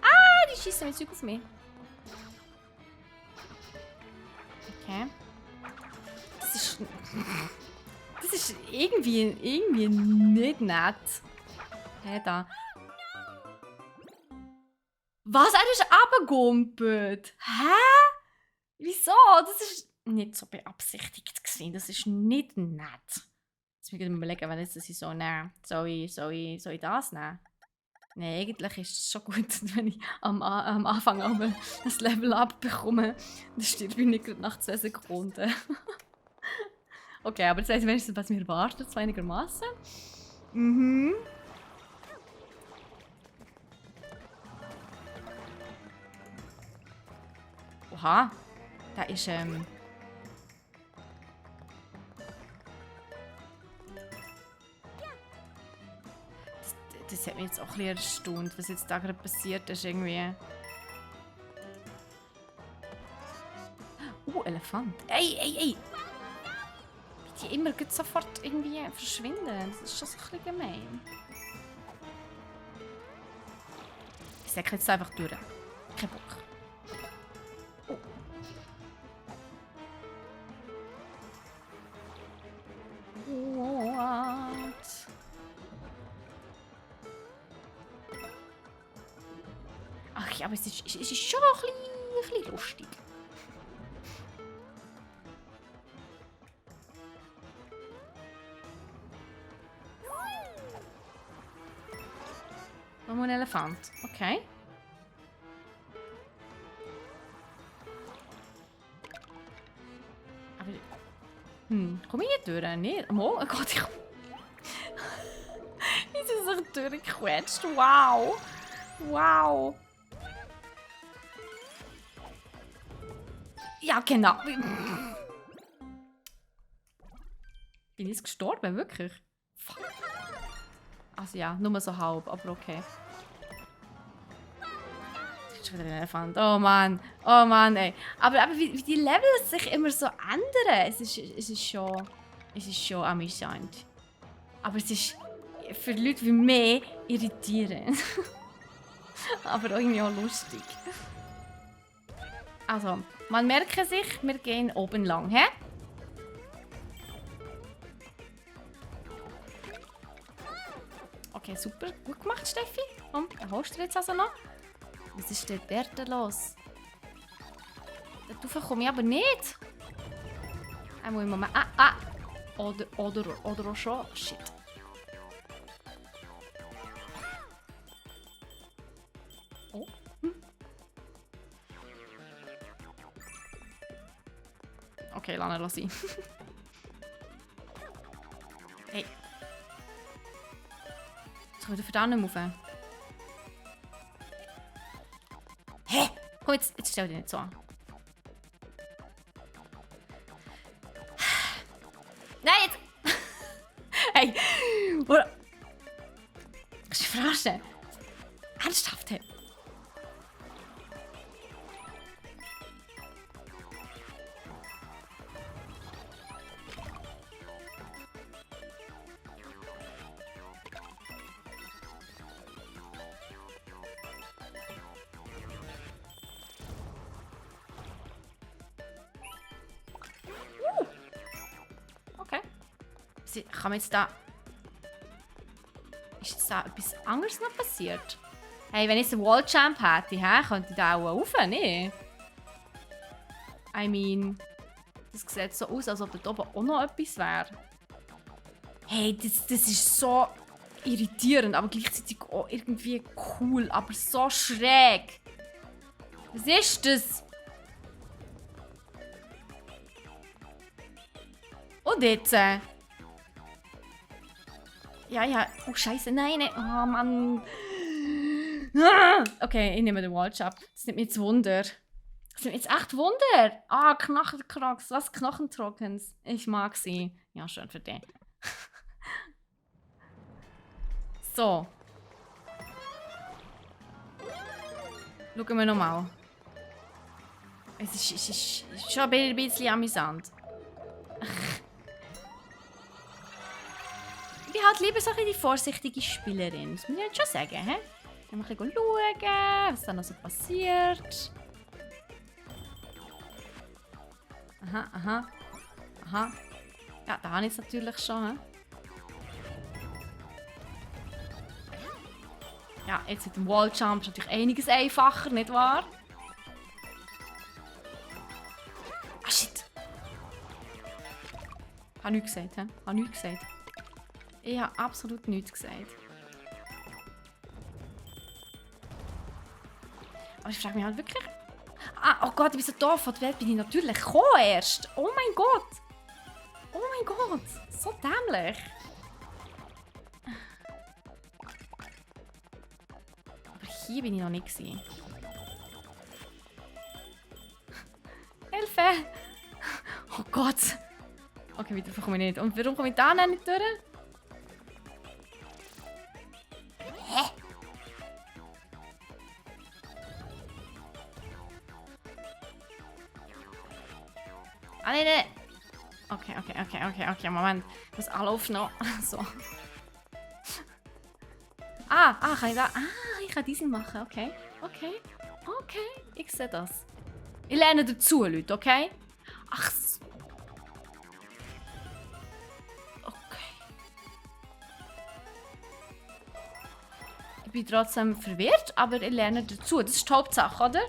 Ah, die schießen mit Zeug auf mich. Okay. Das ist irgendwie nicht nett. Hä, da. Was? Er ist runtergegumpelt. Hä? Wieso? Das ist nicht so beabsichtigt gewesen. Das ist nicht nett. Jetzt muss ich mir überlegen, wenn jetzt ich so nehme. Soll ich das nehmen? Nein, eigentlich ist es schon gut, wenn ich am Anfang einmal ein Level up bekomme. Dann stirb ich nicht nach 2 Sekunden. Okay, aber das heisst wenigstens, was mir erwartet, so einigermaßen. Oha, da ist Das hat mich jetzt auch ein bisschen erstaunt, was jetzt da gerade passiert ist irgendwie. Elefant. Ey! Die immer sofort irgendwie verschwinden. Das ist schon so ein bisschen gemein. Ich sage jetzt einfach durch. Kein Bock. Okay, aber es ist schon ein bisschen lustig. Nochmal ein Elefant. Okay. Aber... komme ich hier durch? Nicht? Oh Gott, ich... Ist es sich durchgequetscht? Wow! Wow! Ja, genau. Bin ich gestorben? Wirklich? Fuck. Also ja, nur so halb, aber okay. Das ist schon wieder ein Elefant. Oh Mann, ey. Aber wie die Levels sich immer so ändern, es ist schon amüsant. Aber es ist für Leute wie mich irritierend. Aber irgendwie auch lustig. Also, man merke sich, wir gehen oben lang, hä? Okay, super. Gut gemacht, Steffi. Komm, holst du jetzt also noch? Was ist denn dort los? Darauf komme ich aber nicht. Einmal im Moment. Oder auch schon. Shit. Oh. Okay, lass ihn. Hey. Jetzt kommt er verdammt nicht rauf. Hä? Komm, jetzt stell dich nicht so an. Nein, jetzt! Hey! Oder? Kannst du dich verarschen? Ernsthaft? Hey. Okay. Kann man jetzt da... Ist jetzt da etwas anderes noch passiert? Hey, wenn ich einen Walljump hätte, könnte ich da auch rauf, ne? I mean... Das sieht so aus, als ob da oben auch noch etwas wäre. Hey, das ist so irritierend, aber gleichzeitig auch irgendwie cool, aber so schräg. Was ist das? Und jetzt? Ja. Oh, Scheiße, nein. Oh, Mann. Okay, ich nehme den Walljump. Das nimmt mich jetzt Wunder. Das nimmt mich jetzt echt Wunder. Knochenkrocks. Was? Knochentrockens. Ich mag sie. Ja, schön für dich. So. Schauen wir nochmal. Es ist schon ein bisschen amüsant. Ich bin halt lieber so ein bisschen die vorsichtige Spielerin. Das muss ich jetzt schon sagen, hä? Dann mal ein bisschen schauen, was da noch so passiert. Aha. Ja, da habe ich es natürlich schon, hä? Ja, jetzt mit dem Walljump ist natürlich einiges einfacher, nicht wahr? Ah, shit! Ich habe nichts gesagt, hä? Ich habe absolut nichts gesagt. Aber ich frage mich halt wirklich... Oh Gott, ich bin so doof. Von der Welt bin ich natürlich gekommen erst. Oh mein Gott! So dämlich. Aber hier bin ich noch nicht gewesen. Hilfe! Oh Gott! Okay, weiter komme ich nicht. Und warum komme ich da nicht durch? Hä? Ah, nein. Okay, Moment. Ich muss anlaufen noch. So. Kann ich da... ich kann diese machen. Okay. Ich sehe das. Ich lerne dazu, Leute, okay? Ach so. Okay. bin trotzdem verwirrt, aber ich lerne dazu. Das ist die Hauptsache, oder?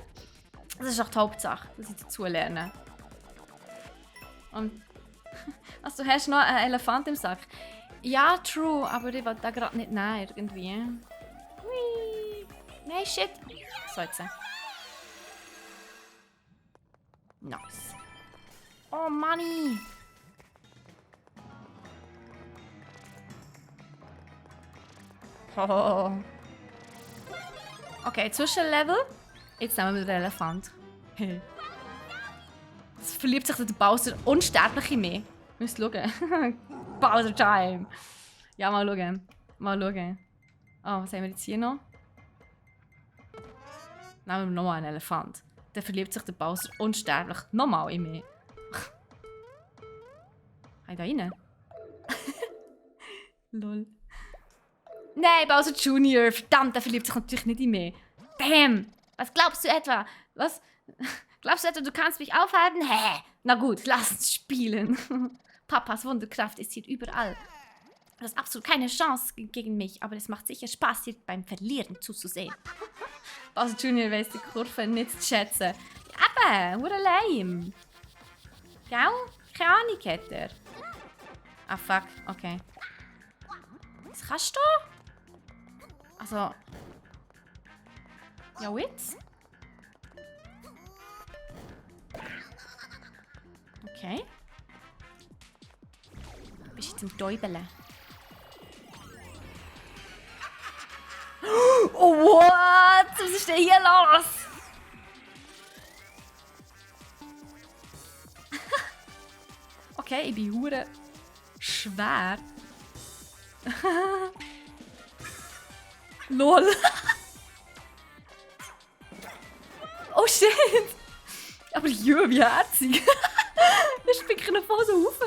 Das ist auch die Hauptsache, dass ich dazu lerne. Und also, du hast noch einen Elefant im Sack. Ja, true, aber ich will da gerade nicht nehmen, irgendwie. Hui. Nein, shit. So, jetzt. Nice. Oh, Manni. Oh. Okay, Zwischenlevel. Jetzt nehmen wir den Elefant. Es verliebt sich der Bowser unsterblich in mich. Müsst schauen. Bowser Time. Ja, mal schauen. Mal schauen. Oh, was haben wir jetzt hier noch? Nehmen wir nochmal einen Elefant. Dann verliebt sich der Bowser unsterblich nochmal in mich. Hey, da rein? Lol. Nein, Bowser Junior. Verdammt, der verliebt sich natürlich nicht in mich. Damn. Was glaubst du etwa? Was? Glaubst du etwa, du kannst mich aufhalten? Hä? Na gut, lass uns spielen. Papas Wunderkraft ist hier überall. Du hast absolut keine Chance gegen mich, aber es macht sicher Spaß, dir beim Verlieren zuzusehen. Bowser Junior weiss die Kurve nicht zu schätzen. Eben, hure lame. Gell? Keine Ahnung hat er. Ah, fuck. Okay. Was kannst du? Also... Ja, jetzt? Okay. Bist jetzt im Täubeln. Oh, what? Was ist denn hier los? Okay, ich bin hure schwer. Lol. Oh shit! Aber jö, wie herzig! Ich spicke ihn voll so rauf.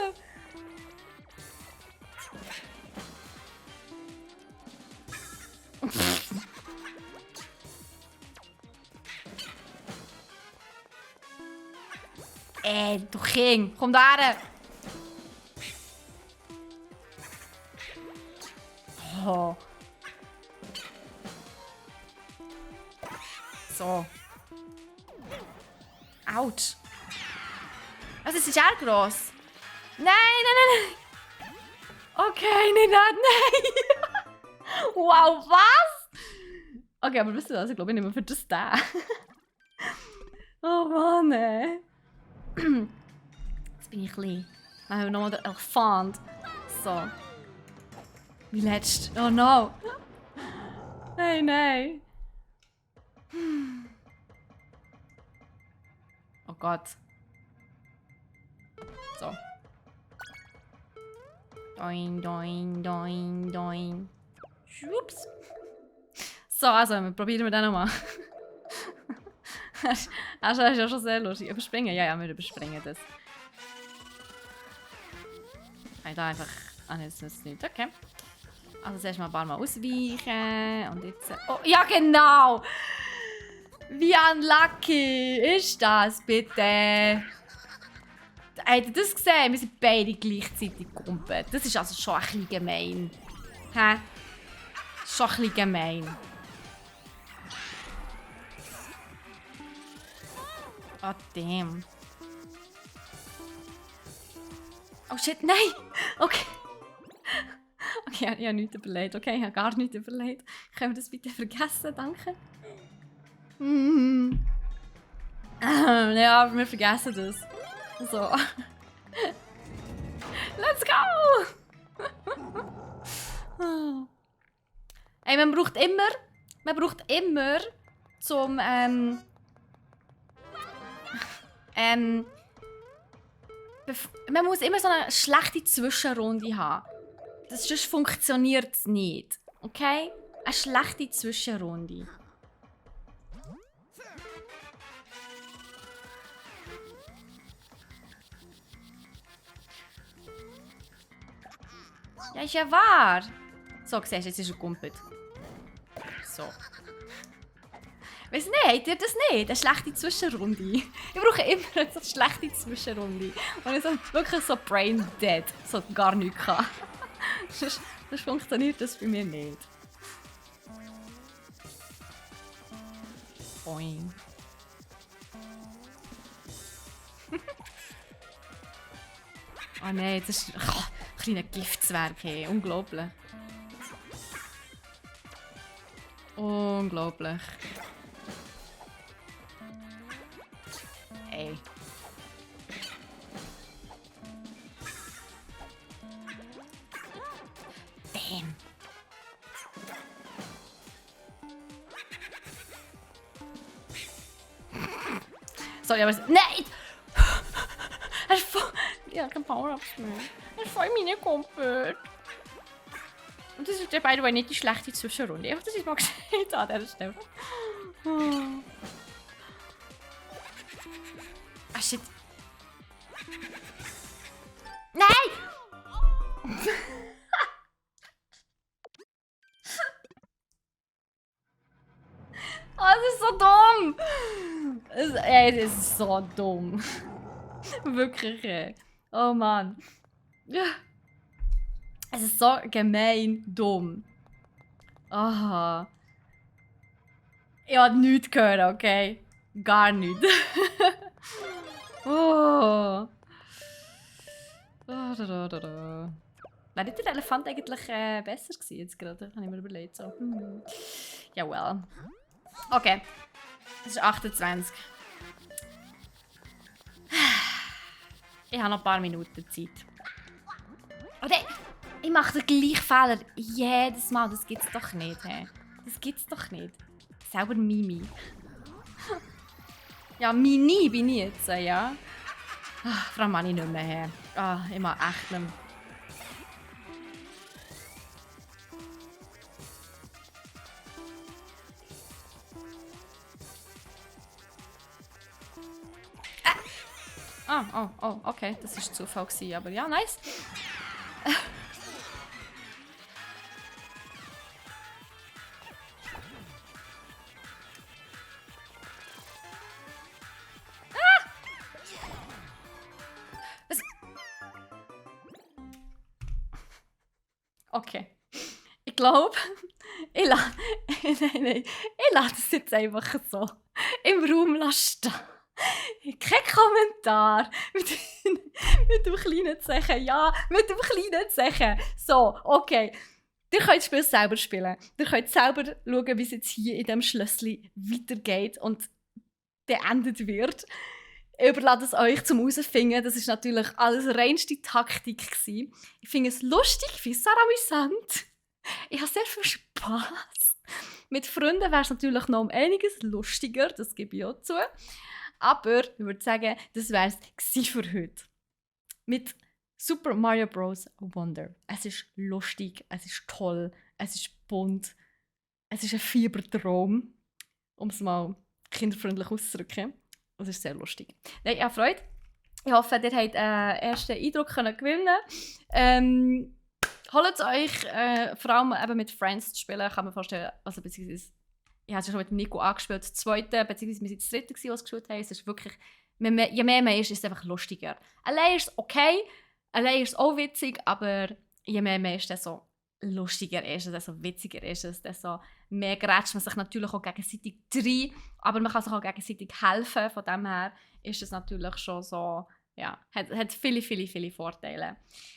Du King, komm da her! Oh. So. Autsch. Was ist er gross? Nein, nein, nein, nein. Okay, nein, nein, nein. Wow, was? Okay, aber wisst ihr was? Ich glaube, ich nehme für das da. Oh Mann, ey. Jetzt bin ich klein. Dann haben wir nochmal den Elefant. So. Wie letzt. Oh no. Nein, nein. Oh Gott. So. Doin, doin, doin, doin. Schwupps. So, also, probieren wir den nochmal. Das ist ja schon sehr lustig. Überspringen? Ja, ja, wir überspringen das. Kann ich da einfach... Ah, ne, das ist nicht. Okay. Also zuerst mal ein paar Mal ausweichen. Und jetzt... Oh, ja, genau! Wie unlucky ist das, bitte? Habt ihr das gesehen? Wir sind beide gleichzeitig gekumpelt. Das ist also schon ein bisschen gemein. Hä? Schon ein bisschen gemein. Oh, damn. Oh shit, nein! Okay. Okay, ich habe nichts überlegt. Okay, ich habe gar nichts überlegt. Können wir das bitte vergessen? Danke. Ja, wir vergessen das. So. Let's go! Ey, man braucht immer zum, man muss immer so eine schlechte Zwischenrunde haben. Sonst funktioniert es nicht. Okay? Eine schlechte Zwischenrunde. Ja, ist ja wahr. So, siehst du, jetzt ist er gumpelt. So. Weißt du nicht, habt ihr das nicht? Eine schlechte Zwischenrunde. Ich brauche immer so eine schlechte Zwischenrunde. Und ich so wirklich so brain dead. So gar nichts kann. Sonst funktioniert das bei mir nicht. Boing. Oh nein, das ist ein kleiner Giftzwerg. Hey. Unglaublich. Unglaublich. Ey. Damn. Sorry, aber... Nein! Er ist voll... Ja, kein Power-Ups mehr. Er ist voll meine Kumpel. Und das ist ja by the way nicht die schlechte Zwischenrunde. Einfach, dass ich mal gesagt habe an dieser Stelle. Oh. Ah, shit. Nein! Oh, das ist so dumm! Es ist so dumm. Wirklich, ey. Oh Mann. Ja. Es ist so gemein dumm. Aha. Ich habe nichts gehört, okay? Gar nichts. Oh. Wäre nicht der Elefant eigentlich besser gewesen jetzt gerade? Habe ich mir überlegt. So. Ja, well. Okay. Es ist 28. Ich habe noch ein paar Minuten Zeit. Oder ich mache den gleichen Fehler jedes Mal. Das gibt's doch nicht. Hey. Das gibt's doch nicht. Selber Mimi. Ja, Mini bin ich jetzt, ja. Vor allem mache ich nicht mehr her. Ich mache echt nicht mehr. Oh, okay. Das war Zufall gewesen, aber ja, nice. Was? Okay. Ich glaube, ich lasse es jetzt einfach so im Raum stehen. Kein Kommentar mit dem kleinen Zeichen. Ja, mit dem kleinen Zeichen. So, okay. Ihr könnt das Spiel selber spielen. Ihr könnt selber schauen, wie es jetzt hier in diesem Schlössli weitergeht und beendet wird. Ich überlasse es euch zum Herausfinden. Das war natürlich alles reinste Taktik gewesen. Ich finde es lustig, ich finde es sehr amüsant. Ich habe sehr viel Spass. Mit Freunden wäre es natürlich noch um einiges lustiger, das gebe ich auch zu. Aber ich würde sagen, das wäre es für heute. Mit Super Mario Bros. Wonder. Es ist lustig, es ist toll, es ist bunt, es ist ein Fiebertraum, um es mal kinderfreundlich auszudrücken. Es ist sehr lustig. Nein, ich habe Freude. Ich hoffe, ihr habt einen ersten Eindruck gewinnen. Holt es euch, vor allem eben mit Friends zu spielen, kann man vorstellen, also beziehungsweise ich habe es schon mit Nico angespielt, das zweite, beziehungsweise wir waren das dritte, was gespielt haben. Es ist wirklich, je mehr man ist es einfach lustiger. Allein ist es okay, allein ist es auch witzig, aber je mehr man ist, desto lustiger ist es, desto witziger ist es, desto mehr grätscht man sich natürlich auch gegenseitig rein, aber man kann sich auch gegenseitig helfen, von dem her ist es natürlich schon so, ja, hat viele, viele, viele Vorteile.